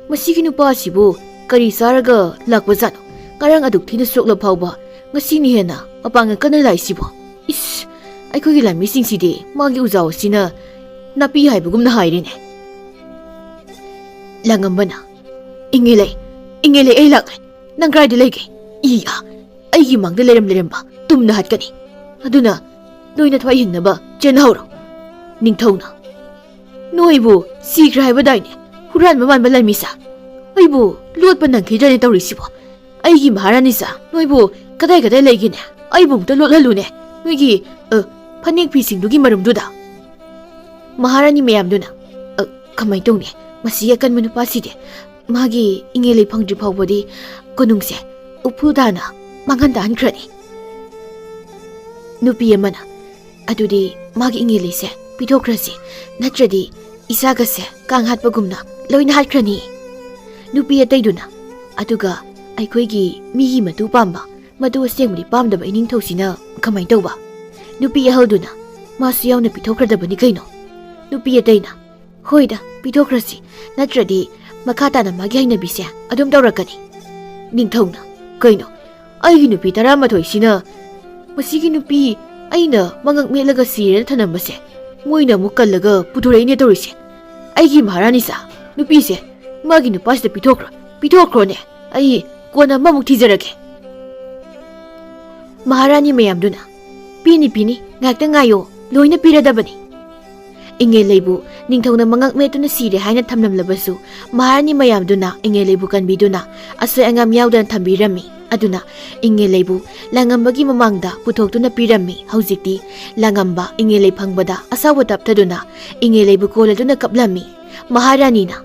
ꯃꯁꯤꯒꯤ ꯅꯨꯄꯥ ꯑꯁꯤꯕꯨ ꯀꯔꯤ ꯆꯥꯔꯒ ꯂꯥꯛꯄꯖꯥꯠꯅꯣ? ꯉꯔꯥꯡ ꯑꯗꯨꯛ ꯊꯤꯅ ꯁꯣꯛꯂ ꯐꯥꯎꯕ ꯉꯁꯤꯅ ꯍꯦꯟꯅ ꯃꯄꯥꯡꯒꯜ ꯀꯟꯅ ꯂꯥꯛꯏꯁꯤꯕꯣ? ꯏꯁ, ꯑꯩꯈꯣꯏꯒꯤ ꯂꯥꯟꯃꯤꯁꯤꯡꯁꯤꯗꯤ ꯃꯥꯒꯤ ꯎꯖꯥꯎ ꯑꯁꯤꯅ ꯅꯥꯄꯤ ꯍꯥꯏꯕꯒꯨꯝꯅ ꯍꯥꯏꯔꯦꯅꯦ꯫" ꯂꯥꯡꯉꯝꯕꯅ, "ꯏꯉꯦꯂꯩ, ꯏꯉꯦꯂꯩ, ꯑꯩ ꯂꯥꯛꯂꯦ꯫ ꯅꯪ ꯀꯗꯥꯏꯗ ꯂꯩꯒꯦ? ꯏ, ꯑ, ꯑꯩꯒꯤ ꯃꯥꯡꯗ ꯂꯩꯔꯝ ꯂꯩꯔꯝꯕ ꯇꯨꯝꯅ ꯍꯥꯠꯀꯅꯤ꯫ ꯑꯗꯨꯅ ꯅꯣꯏꯅ ꯊꯋꯥꯏ ꯍꯤꯡꯅꯕ ꯆꯦꯟꯍꯧꯔꯣ꯫" ꯅꯤꯡꯊꯧꯅ, "ꯅꯣꯏꯕꯨ ꯁꯤꯈ꯭ꯔꯦ ꯍꯥꯏꯕꯗꯥꯏꯅꯦ, ꯍꯨꯔꯥꯟꯕ ꯃꯥꯟꯕ ꯂꯥꯟꯃꯤꯁꯥ? ꯑꯩꯕꯨ ꯂꯣꯠꯄ ꯅꯪꯈꯤꯗ꯭ꯔꯅꯦ ꯇꯧꯔꯤꯁꯤꯕꯣ? ꯑꯩꯒꯤ ꯃꯍꯥꯔꯥꯅꯤꯁꯥ, ꯅꯣꯏꯕꯨ ꯀꯗꯥꯏ ꯀꯗꯥꯏ ꯂꯩꯒꯦꯅꯦ? ꯑꯩꯕꯨ ꯑꯝꯇ ꯂꯣꯠꯍꯜꯂꯨꯅꯦ, ꯅꯣꯏꯒꯤ, ꯑ, ꯐꯅꯦꯛ ꯐꯤꯁꯤꯡꯗꯨꯒꯤ ꯃꯔꯨꯝꯗꯨꯗ꯫" ꯃꯍꯥꯔꯥꯅꯤ ꯃꯌꯥꯝꯗꯨꯅ, "ꯑ, ꯀꯃꯥꯏꯅ ꯇꯧꯅꯤ? ꯃꯁꯤ ꯑꯀꯟꯕ ꯅꯨꯄꯥꯁꯤꯗꯤ ꯃꯥꯒꯤ ꯏꯉꯦꯂꯩ ꯐꯪꯗ꯭ꯔꯤ ꯐꯥꯎꯕꯗꯤ ꯀꯣꯅꯨꯡꯁꯦ ꯎꯐꯨꯜ ꯇꯥꯅ ꯃꯥꯡꯍꯟ ꯇꯥꯍꯟꯈ꯭ꯔꯅꯤ꯫" ꯅꯨꯄꯤ ꯑꯃꯅ, ꯑꯗꯨꯗꯤ ꯃꯥꯒꯤ ꯏꯉꯦꯂꯩꯁꯦ ꯄꯤꯊꯣꯛꯈ꯭ꯔꯁꯤ, ꯅꯠꯇ꯭ꯔꯗꯤ ꯏꯆꯥꯒꯁꯦ ꯀꯥꯡ ꯍꯥꯠꯄꯒꯨꯝꯅ ꯂꯣꯏꯅ ꯍꯥꯠꯈ꯭ꯔꯅꯤ꯫ ꯅꯨꯄꯤ ꯑꯇꯩꯗꯨꯅ, ꯑꯗꯨꯒ ꯑꯩꯈꯣꯏꯒꯤ ꯃꯤꯒꯤ ꯃꯇꯨ ꯄꯥꯝꯕ, ꯃꯇꯨ ꯑꯁꯦꯡꯕꯗꯤ ꯄꯥꯝꯗꯕ ꯏꯅꯤꯡꯊꯧꯁꯤꯅ ꯀꯃꯥꯏꯅ ꯇꯧꯕ? ꯅꯨꯄꯤ ꯑꯍꯜꯗꯨꯅ, ꯃꯥꯁꯨ ꯌꯥꯎꯅ ꯄꯤꯊꯣꯛꯈ꯭ꯔꯗꯕꯅꯤ ꯀꯩꯅꯣ꯫ ꯅꯨꯄꯤ ꯑꯇꯩꯅ, ꯍꯣꯏꯗ, ꯄꯤꯊꯣꯛꯈ꯭ꯔꯁꯤ, ꯅꯠꯇ꯭ꯔꯗꯤ ꯃꯈꯥ ꯇꯥꯅ ꯃꯥꯒꯤ ꯍꯩꯅꯕꯤꯁꯦ ꯑꯗꯨꯝ ꯇꯧꯔꯛꯀꯅꯤ꯫ ꯅꯤꯡꯊꯧꯅ, ꯀꯩꯅꯣ, ꯑꯩꯒꯤ ꯅꯨꯄꯤ ꯇꯔꯥꯃꯥꯊꯣꯏꯁꯤꯅ, ꯃꯁꯤꯒꯤ ꯅꯨꯄꯤ ꯑꯩꯅ ꯃꯉꯛ ꯃꯦꯠꯂꯒ ꯁꯤꯔꯦꯅ ꯊꯅꯝꯕꯁꯦ, ꯃꯣꯏꯅ ꯑꯃꯨꯛ ꯀꯜꯂꯒ ꯄꯨꯊꯣꯔꯛꯏꯅꯦ ꯇꯧꯔꯤꯁꯦ꯫ ꯑꯩꯒꯤ ꯃꯍꯥꯔꯥꯅꯤꯁꯥ, ꯅꯨꯄꯤꯁꯦ ꯃꯥꯒꯤ ꯅꯨꯄꯥꯁꯤꯗ ꯄꯤꯊꯣꯛꯈ꯭ꯔꯣ, ꯄꯤꯊꯣꯛꯈ꯭ꯔꯣꯅꯦ꯫ ꯑꯩ ꯀꯣꯟꯅ ꯑꯃꯃꯨꯛ ꯊꯤꯖꯔꯒꯦ꯫ ꯃꯍꯥꯔꯥꯅꯤ ꯃꯌꯥꯝꯗꯨꯅ, ꯄꯤꯅꯤ, ꯄꯤꯅꯤ, ꯉꯥꯏꯍꯥꯛꯇ ꯉꯥꯏꯌꯣ, ꯂꯣꯏꯅ ꯄꯤꯔꯗꯕꯅꯤ꯫ ꯏꯉꯦꯂꯩꯕꯨ ꯅꯤꯡꯊꯧꯅ ꯃꯉꯛ ꯃꯦꯠꯇꯨꯅ ꯁꯤꯔꯦ ꯍꯥꯏꯅ ꯊꯝꯂꯝꯂꯕꯁꯨ, ꯃꯍꯥꯔꯥꯅꯤ ꯃꯌꯥꯝꯗꯨꯅ ꯏꯉꯦꯂꯩꯕꯨ ꯀꯟꯕꯤꯗꯨꯅ ꯑꯁꯣꯏ ꯑꯉꯥꯝ ꯌꯥꯎꯗꯅ ꯊꯝꯕꯤꯔꯝꯃꯤ꯫ ꯑꯗꯨꯅ ꯏꯉꯦꯂꯩꯕꯨ ꯂꯥꯡꯉꯝꯕꯒꯤ ꯃꯃꯥꯡꯗ ꯄꯨꯊꯣꯛꯇꯨꯅ ꯄꯤꯔꯝꯃꯤ꯫ ꯍꯧꯖꯤꯛꯇꯤ ꯂꯥꯡꯉꯝꯕ ꯏꯉꯦꯂꯩ ꯐꯪꯕꯗ ꯑꯁꯥꯎꯕ ꯇꯞꯊꯗꯨꯅ ꯏꯉꯦꯂꯩꯕꯨ ꯀꯣꯜꯂꯗꯨꯅ ꯀꯞꯂꯝꯃꯤ꯫ ꯃꯍꯥꯔꯥꯅꯤꯅ,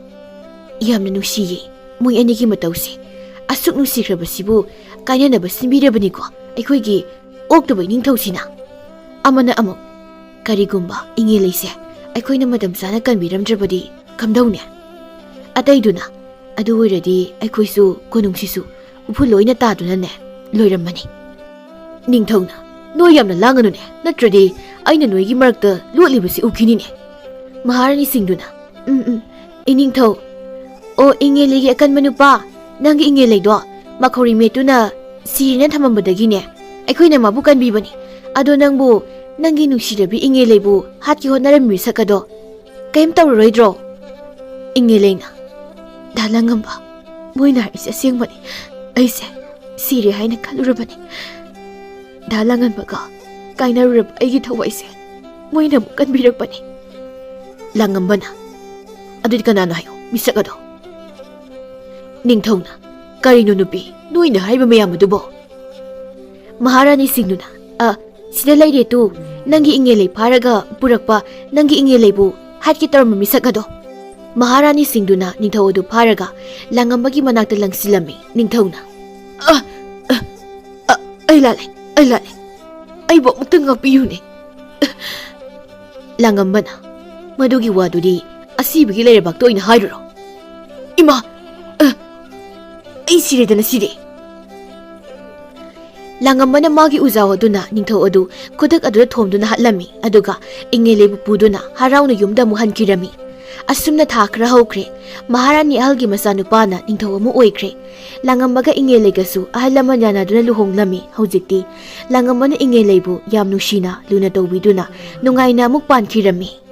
ꯌꯥꯝꯅ ꯅꯨꯡꯁꯤꯌꯦ꯫ ꯃꯣꯏ ꯑꯅꯤꯒꯤ ꯃꯇꯧꯁꯦ꯫ ꯑꯁꯨꯛ ꯅꯨꯡꯁꯤꯈ꯭ꯔꯕꯁꯤꯕꯨ ꯀꯥꯏꯅꯅꯕ ꯁꯤꯟꯕꯤꯔꯕꯅꯤꯀꯣ ꯑꯩꯈꯣꯏꯒꯤ ꯑꯣꯛꯇꯕ ꯏꯅꯤꯡꯊꯧꯁꯤꯅ꯫ ꯑꯃꯅ ꯑꯃꯨꯛ, ꯀꯔꯤꯒꯨꯝꯕ ꯏꯉꯦꯂꯩꯁꯦ ꯑꯩꯈꯣꯏꯅ ꯃꯇꯝ ꯆꯥꯅ ꯀꯟꯕꯤꯔꯝꯗ꯭ꯔꯕꯗꯤ ꯀꯝꯗꯧꯅꯤ? ꯑꯇꯩꯗꯨꯅ, ꯑꯗꯨ ꯑꯣꯏꯔꯗꯤ ꯑꯩꯈꯣꯏꯁꯨ ꯀꯣꯅꯨꯡꯁꯤꯁꯨ ꯎꯐꯨꯜ ꯂꯣꯏꯅ ꯇꯥꯗꯨꯅꯅꯦ ꯂꯣꯏꯔꯝꯃꯅꯤ꯫ ꯅꯤꯡꯊꯧꯅ, ꯅꯣꯏ ꯌꯥꯝꯅ ꯂꯥꯡꯒꯅꯨꯅꯦ, ꯅꯠꯇ꯭ꯔꯗꯤ ꯑꯩꯅ ꯅꯣꯏꯒꯤ ꯃꯔꯛꯇ ꯂꯣꯠꯂꯤꯕꯁꯤ ꯎꯈꯤꯅꯤꯅꯦ꯫ ꯃꯍꯥꯔꯥꯅꯤꯁꯤꯡꯗꯨꯅ, ꯎꯝ, ꯎꯝ, ꯏꯅꯤꯡꯊꯧ, ꯑꯣ, ꯏꯉꯦꯂꯩꯒꯤ ꯑꯀꯟꯕ ꯅꯨꯄꯥ, ꯅꯪꯒꯤ ꯏꯉꯦꯂꯩꯗꯣ ꯃꯈꯧꯔꯤ ꯃꯦꯠꯇꯨꯅ ꯁꯤꯔꯦꯅ ꯊꯝꯃꯝꯕꯗꯒꯤꯅꯦ ꯑꯩꯈꯣꯏꯅ ꯃꯥꯕꯨ ꯀꯟꯕꯤꯕꯅꯤ꯫ ꯑꯗꯣ ꯅꯪꯕꯨ, ꯅꯪꯒꯤ ꯅꯨꯡꯁꯤꯔꯕꯤ ꯏꯉꯦꯂꯩꯕꯨ ꯍꯥꯠꯀꯦ ꯍꯣꯠꯅꯔꯝꯃꯤ ꯃꯤꯁꯛ ꯑꯗꯣ ꯀꯩꯝ ꯇꯧꯔꯔꯣꯏꯗ꯭ꯔꯣ? ꯏꯉꯦꯂꯩꯅ, ꯗꯥ ꯂꯥꯡꯉꯝꯕ, ꯃꯣꯏꯅ ꯍꯥꯏꯔꯤꯁꯦ ꯑꯁꯦꯡꯕꯅꯤ꯫ ꯑꯩꯁꯦ ꯁꯤꯔꯦ ꯍꯥꯏꯅ ꯈꯜꯂꯨꯔꯕꯅꯤ꯫ ꯗꯥ ꯂꯥꯡꯉꯝꯕꯒ ꯀꯥꯏꯅꯔꯨꯔꯕ ꯑꯩꯒꯤ ꯊꯋꯥꯏꯁꯦ ꯃꯣꯏꯅ ꯑꯃꯨꯛ ꯀꯟꯕꯤꯔꯛꯄꯅꯤ꯫ ꯂꯥꯡꯉꯝꯕꯅ, ꯑꯗꯨꯗꯤ ꯀꯅꯥꯅꯣ ꯍꯥꯏꯌꯨ, ꯃꯤꯁꯛ ꯑꯗꯣ? ꯅꯤꯡꯊꯧꯅ, ꯀꯔꯤꯅꯣ ꯅꯨꯄꯤ, ꯅꯣꯏꯅ ꯍꯥꯏꯕ ꯃꯌꯥꯝ ꯑꯗꯨꯕꯣ? ꯃꯍꯥꯔꯥꯅꯤꯁꯤꯡꯗꯨꯅ, ꯑ, ꯁꯤꯗ ꯂꯩꯔꯦ ꯇꯨ, ꯅꯪꯒꯤ ꯏꯉꯦꯂꯩ ꯐꯥꯔꯒ ꯄꯨꯔꯛꯄ, ꯅꯪꯒꯤ ꯏꯉꯦꯂꯩꯕꯨ ꯍꯥꯠꯀꯦ ꯇꯧꯔꯝꯕ ꯃꯤꯁꯛ ꯑꯗꯣ꯫ ꯃꯍꯥꯔꯥꯅꯤꯁꯤꯡꯗꯨꯅ ꯅꯤꯡꯊꯧ ꯑꯗꯨ ꯐꯥꯔꯒ ꯂꯥꯡꯉꯝꯕꯒꯤ ꯃꯅꯥꯛꯇ ꯂꯪꯁꯤꯜꯂꯝꯃꯤ꯫ ꯅꯤꯡꯊꯧꯅ, ꯑ, ꯑ, ꯑ, ꯑꯩ ꯂꯥꯜꯂꯦ, ꯑꯩ ꯂꯥꯜꯂꯦ, ꯑꯩꯕꯨ ꯑꯃꯨꯛꯇ ꯉꯥꯛꯄꯤꯌꯨꯅꯦ꯫ ꯂꯥꯡꯉꯝꯕꯅ, "ꯃꯗꯨꯒꯤ ꯋꯥꯗꯨꯗꯤ ꯑꯁꯤꯕꯒꯤ ꯂꯩꯔꯕꯥꯛꯇ ꯑꯣꯏꯅ ꯍꯥꯏꯔꯨꯔꯣ꯫ ꯏꯃꯥ! ꯑ, ꯑꯩ ꯁꯤꯔꯦꯗꯅ ꯁꯤꯗꯤ!" ꯂꯥꯡꯉꯝꯕꯅ ꯃꯥꯒꯤ ꯎꯖꯥꯎ ꯑꯗꯨꯅ ꯅꯤꯡꯊꯧ ꯑꯗꯨ ꯈꯨꯗꯛ ꯑꯗꯨꯗ ꯊꯣꯝꯗꯨꯅ ꯍꯥꯠꯂꯝꯃꯤ, ꯑꯗꯨꯒ ꯏꯉꯦꯂꯩꯕꯨ ꯄꯨꯗꯨꯅ ꯍꯔꯥꯎꯅ ꯌꯨꯝꯗ ꯑꯃꯨꯛ ꯍꯟꯈꯤꯔꯝꯃꯤ꯫ ꯑꯁꯨꯝꯅ ꯊꯥ ꯈꯔ ꯍꯧꯈ꯭ꯔꯦ꯫ ꯃꯍꯥꯔꯥꯅꯤ ꯑꯍꯜꯒꯤ ꯃꯆꯥꯅꯨꯄꯥꯅ ꯅꯤꯡꯊꯧ ꯑꯃ ꯑꯣꯏꯈ꯭ꯔꯦ꯫ ꯂꯥꯡꯉꯝꯕꯒ ꯏꯉꯦꯂꯩꯒꯁꯨ ꯑꯍꯜ ꯂꯃꯟ ꯌꯥꯅꯗꯨꯅ ꯂꯨꯍꯣꯡꯂꯝꯃꯤ꯫ ꯍꯧꯖꯤꯛꯇꯤ ꯂꯥꯡꯉꯝꯕꯅ ꯏꯉꯦꯂꯩꯕꯨ ꯌꯥꯝ ꯅꯨꯡꯁꯤꯅ ꯂꯨꯅ ꯇꯧꯕꯤꯗꯨꯅ ꯅꯨꯡꯉꯥꯏꯅ ꯑꯃꯨꯛ ꯄꯥꯟꯈꯤꯔꯝꯃꯤ꯫